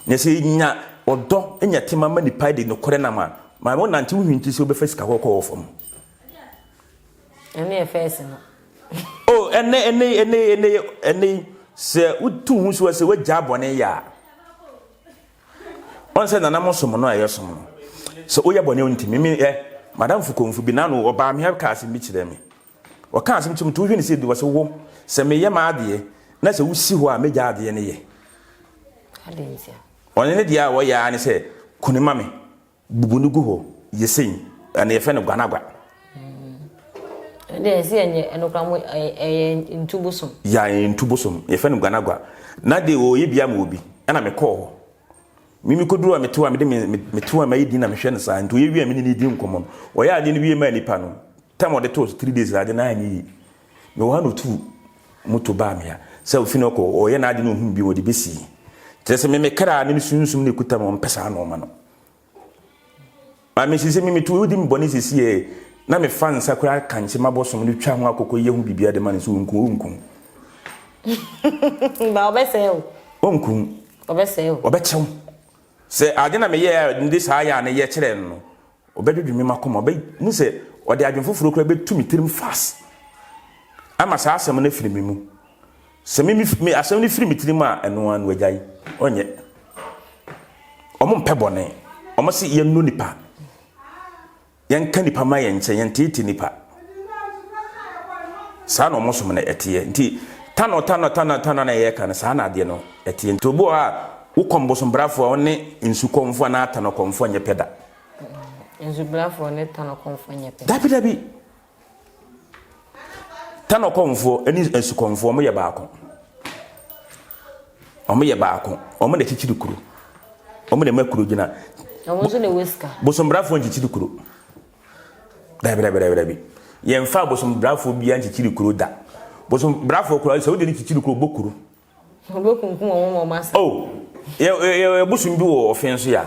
Na sɛ yɛnya ɔdɔ, nya tema ma nipa de nokorɛ nam a, maame wonante wohwinti sɛ wobɛfa sika kɔkɔɔ wɔ fam. Ɛno yɛ fɛs no. Oh, ɛnɛ ɛnɛ ɛnɛ ɛnɛ ɛnɛ sɛ wotu ho so sɛ woagya bɔne yɛ a ɔn sɛ nana mo som no a ɛyɛ som no sɛ woyɛ bɔne ntumi me ɛ madamfo kɔmfo bi nano ɔbaa me ha ka asɛm bi kyerɛ me ɔka asɛm kyerɛ me nti wohwɛ ne sɛ bi wɔ sɛ wo sɛ meyɛ m'adeɛ na sɛ wosi hɔ a mɛgya adeɛ no yɛ ɔne ne deɛ a wɔyɛ ara ne sɛ kone ma me Bubu no gu hɔ, yɛ sei, ɛno yɛfrɛ no guanagua. Ɛdeɛ ɛsɛ yɛnyɛ ɛno koraa mo ɛyɛ ntu bosom. Ya ɛyɛ ntu bosom, yɛfrɛ no guanagua. Na de ɔyɛ bi ama obi, ɛna mekɔɔ hɔ. Me mekɔduru a mete hɔ a mede me mete hɔ a mayɛ din na mehwɛ no saa nti ɔyɛ wie a me ne no di nkɔmmɔ no. Ɔyɛ adeɛ no wie maa nipa no, tam ɔde too so 3 days ade no anyɛ yie. Mewɔ ha na ɔtuu moto baa me ha sɛ ofi no ɔkɔ ɔyɛ n'ade na ohun bi wɔde besi. Kyerɛ sɛ me me kra ne me sunsum na ekuta me ɔmpɛ saa nneɛma no. Maame sisi me metu wodi me bɔne sisi ɛ na mefa nsa koraa kankye m'abɔsom no twa ho akokɔ yɛ ho biribiara de ma no sɛ ɔnku ɔnku. Ba ɔbɛsɛe o. Ɔnku. Ɔbɛsɛe o. Ɔbɛkyɛw. Sɛ ade na meyɛ a mede saa yɛ a na yɛ kyerɛ no no Ɔbɛdwodwo me m'akoma, ɔbɛhu sɛ ɔde adwene foforɔ koraa bɛtu me tirim fast ama saa asɛm no afiri me mu. Sɛ me, me asɛm no firi me tirim a, ɛno ara no agyae. Ɔnyɛ. Ɔmo mpɛ bɔne. Ɔmo se yɛnnɔ nipa. Yɛnka nipa ma yɛn nkyɛn, yɛnteete nipa. Saa na ɔmo som no ɛteɛ. Nti tanɔ tanɔ tanɔ tanɔ na yɛka no saa na adeɛ no ɛteɛ. Nti obi wɔ hɔ a wokɔm bosombrafoɔ a ɔne nsukɔmfoɔ anaa atanɔkɔmfoɔ nyɛ pɛ da. Nsubrafoɔ ne tanɔkɔmfoɔ nyɛ pɛ. Dabi dabi. Tanɔkɔmfoɔ ne nsukɔmfoɔ wɔn yɛ baako. Wɔn yɛ baako. Wɔn na kyikyiri kuro. Wɔn na ɛma kuro gyina. Wɔn nso na ɛwɔ sika. Bosombrafoɔ nkyikyiri kuro. Dabi dabi dabi dabi. Yɛnfa bosombrafoɔ biara nkyikyiri kuro da. Bosombrafoɔ koraa sɛ wode ne kyikyiri kuro bɔ kuro. Wɔbɛkunkum wɔn ma wɔn asa. Oh, yɛ yɛ yɛ bosom bi wɔ ɔfe nso ya.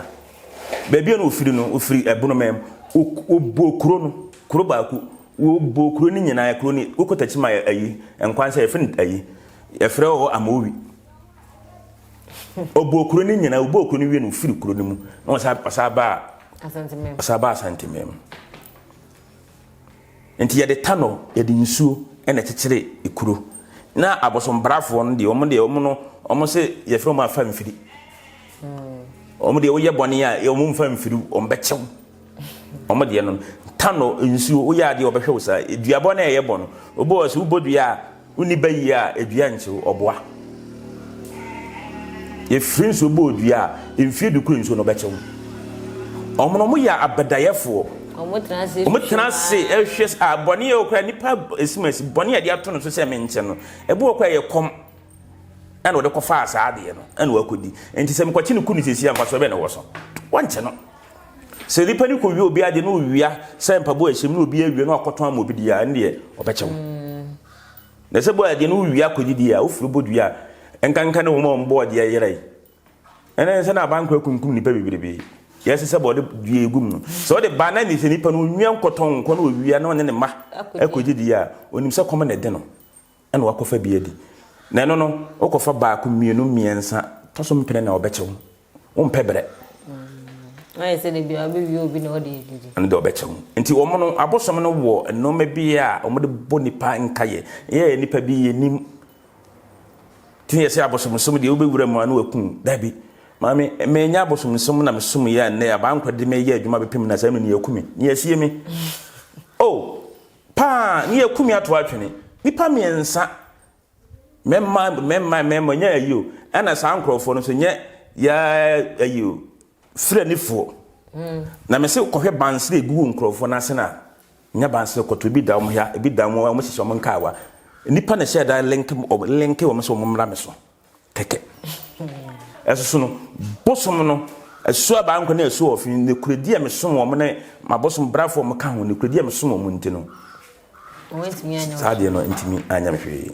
Baabi a na ofiri no, ofiri ɛbonomɛm. Wɔbɔ kuro no, kuro baako. Wɔbɔ kuro no nyinaa, kuro no wokɔ Takyima ayi, nkwan sɛ yɛfrɛ no ayi. Yɛfrɛ hɔ Amowi. Ɔbɔ kuro no nyinaa, ɔbɔ kuro no wie no, ofiri kuro no mu. Na ɔsa ɔsa baa Asantemam. Ɔsa baa Asantemam. Nti yɛde tanɔ, yɛde nsuo na ɛkyekyere ekuro. Na abosombrafoɔ no deɛ, wɔn deɛ wɔn no, wɔn se yɛfrɛ wɔn afa mfiri. Wɔn deɛ woyɛ bɔne a, wɔn mfa mfiri, wɔn bɛkyɛw. Wɔn deɛ no, tanɔ, nsuo, woyɛ adeɛ wɔbɛhwɛ wo saa. Duabɔ no a ɛyɛ bɔ no, obi wɔ sɛ wobɔ dua a, Wonni ba yie a, dua nkye wo, ɔboa. Yɛfiri nsuo bɔɔ dua a, mfie du koro nsuo no ɔbɛkye wo. Wɔn no wɔyɛ abadayɛfoɔ. Wɔn tena ase hwɛ a bɔne yɛ okura nipa esimasi bɔne a yɛde ato no so sɛ menkyɛ no. Ebi wɔ kora yɛ kɔm ɛna ɔde kɔfaa saa adeɛ no ɛna wakɔdi. Nti sɛ mekɔkye no ku no sisi a mfasoɔ bɛn na ɛwɔ so? Wɔnkyɛ no. Sɛ nipa no kɔwia obi adeɛ na owia sɛ mpaboa ɛhyɛ mu na obi awia na wakɔtɔn ama obi deɛ a ɛno deɛ ɔbɛkyɛ wo. Na sɛ bɔ adeɛ no wowia akɔgye deɛ a wofiri bɔ dua a nkanka ne wɔn a wɔbɔ adeɛ yera yi. Ɛnɛ sɛ na abankɔ akunkum nipa bebrebe. Yɛsɛ sɛ bɔde dua egu mu no. Sɛ ɔde ba na ne sɛ nipa no onwia nkɔtɔn nkɔ na owia na ɔne ne mma akɔgye deɛ a onim sɛ kɔm na ɛde no. Ɛna wakɔfa bi adi. Na ɛno no, wokɔfa baako, mmienu, mmiɛnsa, tɔ so mpene na ɔbɛkyɛ wo. Wompɛ brɛ. Ayɛ sɛ da biara wobɛwie obi na ɔde adidi. Ɛno deɛ ɔbɛkyɛ wo. Nti wɔn no, abosom no wɔ nneɛma bi a wɔde bɔ nipa nkayɛ. Yɛ nipa bi yɛnim. Nti yɛ sɛ abosomsom deɛ wobɛwura mu a na wakum. Dabi. Maame, menya abosomsom na mesom yɛ a nnɛ abankora de meyɛ adwuma bɛpem na saa mu ne yɛku me. Ne yɛasie me. Oh! Paa ne yɛku me ato atwene. Nnipa mmiɛnsa, mmarima mmarima mmarima nyɛ ayi o. Ɛna saa nkurɔfoɔ no nso nyɛ yɛ ayi o, firanifoɔ. Na mese kɔhwɛ bansere egu wɔ nkurɔfoɔ no ase no a, nyɛ bansere kɔtɔ ebi da wɔn ha, ebi da wɔn, wɔn hyehyɛ wɔn nkaawa. Nnipa na ɛhyɛ da lenke wɔn lenke wɔn sɛ wɔn mmra me so. Kɛkɛ. Ɛsoso no, bosom no, asuo abankɔ ne asuo ɔfe, nokorɛdi a mesom wɔn ne m'abosom brafoɔ a wɔka ho, nokorɛdi a mesom wɔn nti no, saa adeɛ no ntumi anyɛ me hwee.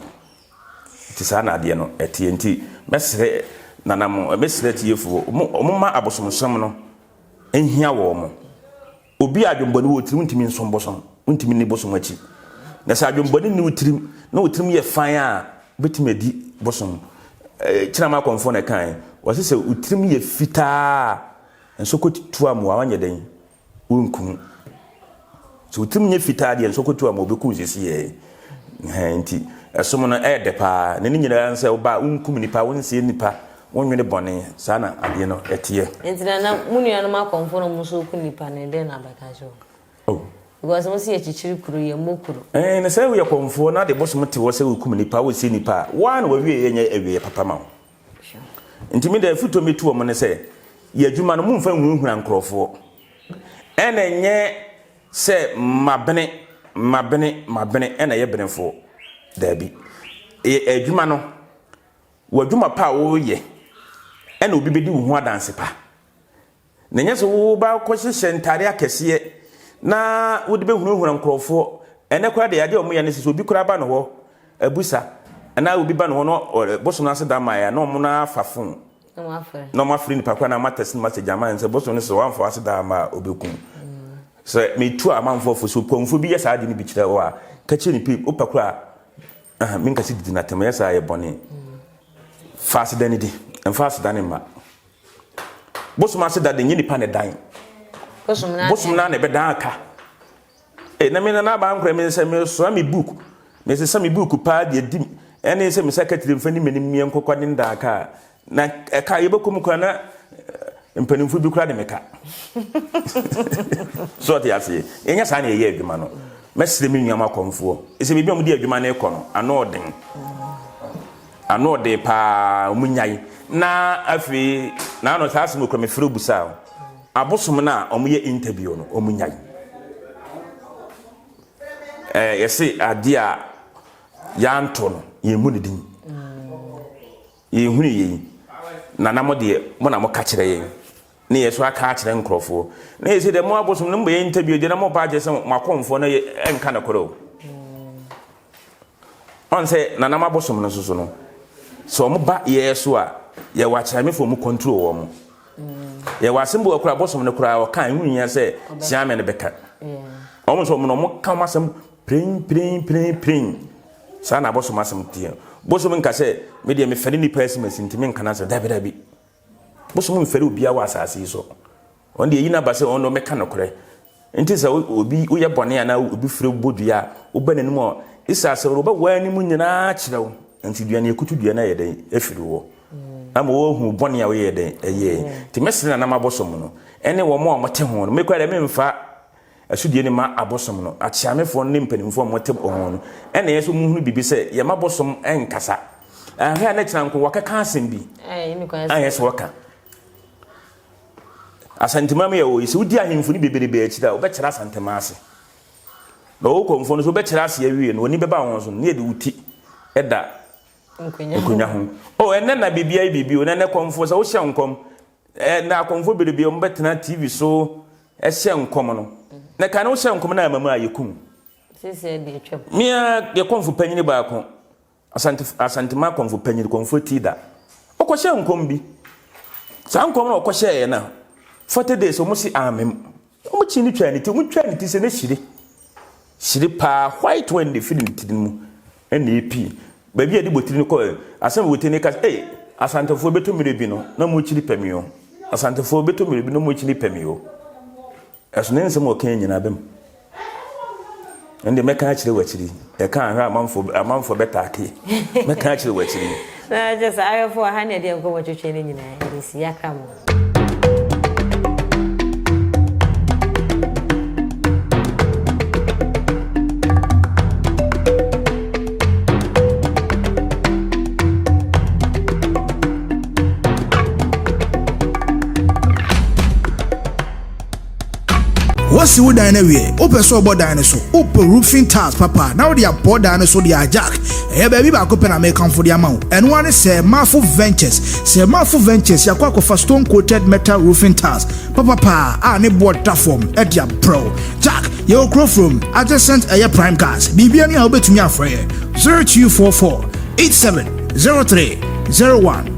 Nti saa na adeɛ no ɛteɛ. Nti mɛsrɛ nana mo, mɛsrɛ atiefoɔ, wɔn ma abosomsom no nhia wɔn. Obi a adwemmɔne wɔ tirim ntumi nsom bosom, wontumi nni bosom akyi. Na sɛ adwemmɔne nni wo tirim na wo tirim yɛ fann a, wobɛtumi adi bosom. Kyinama akɔmfoɔ na ɛkae, wɔse sɛ wo tirim yɛ fitaa a, nsɔkɔ tu amoa, wanyɛ dɛn? Wonku wo. Sɛ wo tirim nyɛ fitaa deɛ, nsɔkɔ tu amoa, wobɛku wo sesiyɛ. Nti ɛsom no ɛyɛ dɛ paa. Na ne nyinaa sɛ woba a, wonkum nipa, wonsɛe nipa. Wonnwene bɔne, saa na adeɛ no teɛ. Nti nana mo nuanom akɔmfo no ɔmo nso ku nipa no dɛn na abɛka akyerɛ wɔn? Oh. Because mo se yɛkyekyere kuro yɛmmɔ kuro. Ɛɛ na sɛ woyɛ kɔmfoɔ na de bosom te hɔ sɛ wokum nipa wosie nipa a, woa na w'awieɛ nyɛ awieɛ papa ma wo. Nti me deɛ afutuo metu wɔn ne sɛ, yɛ adwuma no momfa nhunahuna nkorɔfoɔ. Ɛna ɛnyɛ sɛ mabene, mabene, mabene ɛna ɛyɛ benefoɔ. Daabi. Yɛ adwuma no W'adwuma pa a woreyɛ na obi bɛdi wo ho adanse pa. Na ɛnyɛ sɛ woba kɔhyehyɛ ntadeɛ akɛseɛ na wode bɛhunahuna nkurɔfoɔ. Ɛnɛ koraa deɛ adeɛ a wɔyɛ ne sɛ sɛ obi koraa ba ne hɔ abusa anaa obi ba ne hɔ na bosom no ase da mae a na wɔn afa fon na wɔn afrɛ nipa koraa na wɔn atɛse no message ama no sɛ bosom no sɛ wɔamfa w'ase da ama a ɔbɛkum. Sɛ metu amanfoɔ fo sɛ opɔnfoɔ bi yɛ saa ade no bi kyerɛ wo a ka kyerɛ ne pii wopɛ koraa Aha, menka sɛ didi no atɛm, ɛyɛ saa yɛ bɔne. Fa aseda no di, mfa aseda no mma. Bosom aseda de nyɛ nipa na ɛdan. Bosom na na ɛbɛdan aka. E, na me nana aba nkora me sɛ mesoa me book, mesesa me book paa de adi ɛne sɛ me sakatire mfa ni m'anim meɛ nkɔkɔ ne ndaa ka Na ɛka yɛbɛkɔ mu koraa na mpanimfoɔ bi koraa de me ka. So ɔte aseɛ? Yɛnyɛ saa na yɛyɛ adwuma no. Mɛsrɛ me nuam akɔmfoɔ. Ɛsɛ biribi a wɔde adwuma no rekɔ no, ano ɔden. Ano ɔden paa, wɔn nyae. Na afei, na ano saa asɛm okura mefrɛ obusa o. Abosom no a wɔyɛ interview no, wɔn nyae. Ɛɛ yɛse adeɛ a yɛanto no, yɛmmu ne din. Yɛnhunu yei, na na mo deɛ, mo na moka kyerɛ yɛn, ne yɛn nso aka akyerɛ nkurɔfoɔ. Na yɛsi deɛ mo abosom no mobɛyɛ interview deɛ na mopa akyerɛ sɛ mo akɔmfoɔ no yɛ ɛnka nokorɛ o. Ɔn sɛ na nam abosom no nso so no, sɛ wɔn ba yɛɛ so a, yɛwɔ akyerɛmefoɔ mu control wɔn. Yɛwɔ asɛm bi wɔ koraa abosom no koraa ɔka ɛho hia sɛ siame no bɛka. Wɔn nso wɔn no wɔn ka wɔn asɛm Piren, piren, piren, piren. Saa na abosom asɛm teɛ. Bosom nka sɛ, me deɛ mefɛre nnipa asimasi nti menka n'asɛm. Dabi, dabi. Bosom mfɛre obiara wɔ asase yi so. Ɔno deɛ eyi n'aba sɛ ɔno mɛka nokorɛ. Nti sɛ obi woyɛ bɔne anaa obi firi bɔ dua a, woba n'anim a, isa asɛm no wɔbɛwɔ anim nyinaa kyerɛ wo. Nti dua no yɛkutu dua no ayɛ dɛn afiri wɔ. Ama wɔahu bɔne a woyɛ dɛn ɛyɛɛ. Nti mɛsrɛ nanam abosom no ɛne wɔn a wɔte ho no. Mekora deɛ memfa Asodie no ma abosom no, akyeamefoɔ no ne mpanimfoɔ a wɔte ho no, ɛna ɛyɛ sɛ wɔhunu biribi sɛ yɛma bosom nkasa. Ahwɛ a na kyerɛ nko wɔkɛka asɛm bi a ɛyɛ sɛ wɔka. Asantema mu yɛ wɔ yi sɛ wodi ahemfo no bebrebe akyiri a wobɛkyerɛ Asantema ase. Na ɔwɔ kɔmfoɔ no so wobɛkyerɛ ase awie no wɔni bɛba wɔn so no ne yɛde wo ti ɛda nkonnwa ho. O ɛnɛ na biribi ayɛ biribi o na ɛnɛ kɔmfoɔ sɛ wohyɛ nkɔm Na akɔmfo bebrebe a wɔbɛtena TV so hyɛ nkɔm no, na kan no wohyɛ nkɔm no a mmamu a yɛkum. Mea yɛ kɔmfo panyin baako, Asante Asantema kɔmfo panyin, kɔmfo ti da. Ɔkɔhyɛ nkɔm bi. Saa nkɔm no ɔkɔhyɛɛ no 40 days wɔn si amem. Wɔn kyi no twaa ne ti, wɔn twaa ne ti sɛ ne hyire. Hyire paa, white one na efiri ne tiri mu ɛna epie. Baabi a yɛde botiri no kɔɛ, asɛm a botiri no ka sɛ, ei, Asantefoɔ bɛtɔ mmerɛ bi no, na mo akyiri pɛ me o. Asantefoɔ bɛtɔ mmerɛ bi na mo akyiri pɛ me o. Ɛso ne nsɛm a ɔka nyinaa bɛm. Ɛnde mɛka akyerɛ wɔ akyiri. Yɛka ahwɛ amanfoɔ amanfoɔ bɛtaake. Mɛka akyerɛ wɔ akyiri. Na kyerɛ sɛ ahwɛfoɔ ha ne ɛdeɛ nkɔmmɔ twetwe no nyinaa ɛde si yɛakra mo. Woasi wo dan no awie, wopɛ sɛ ɔbɔ dan no so, wopɛ roofing tiles papa na wode abɔ dan no so de a, Jack, ɛyɛ baabi baako pɛ na mekamfo de ama wo. Ɛno ara ne sɛ Mafo Ventures. Sɛ Mafo Ventures, yɛakɔ akɔfa stone coated metal roofing tiles papapaa a ne boɔ da fam ɛde abrɛ wo. Jack, yɛwɔ Kurofurom, adjacent ɛyɛ Prime Gas. Biribia ne a wobɛtumi afrɛ yɛ 0244 87 03 01.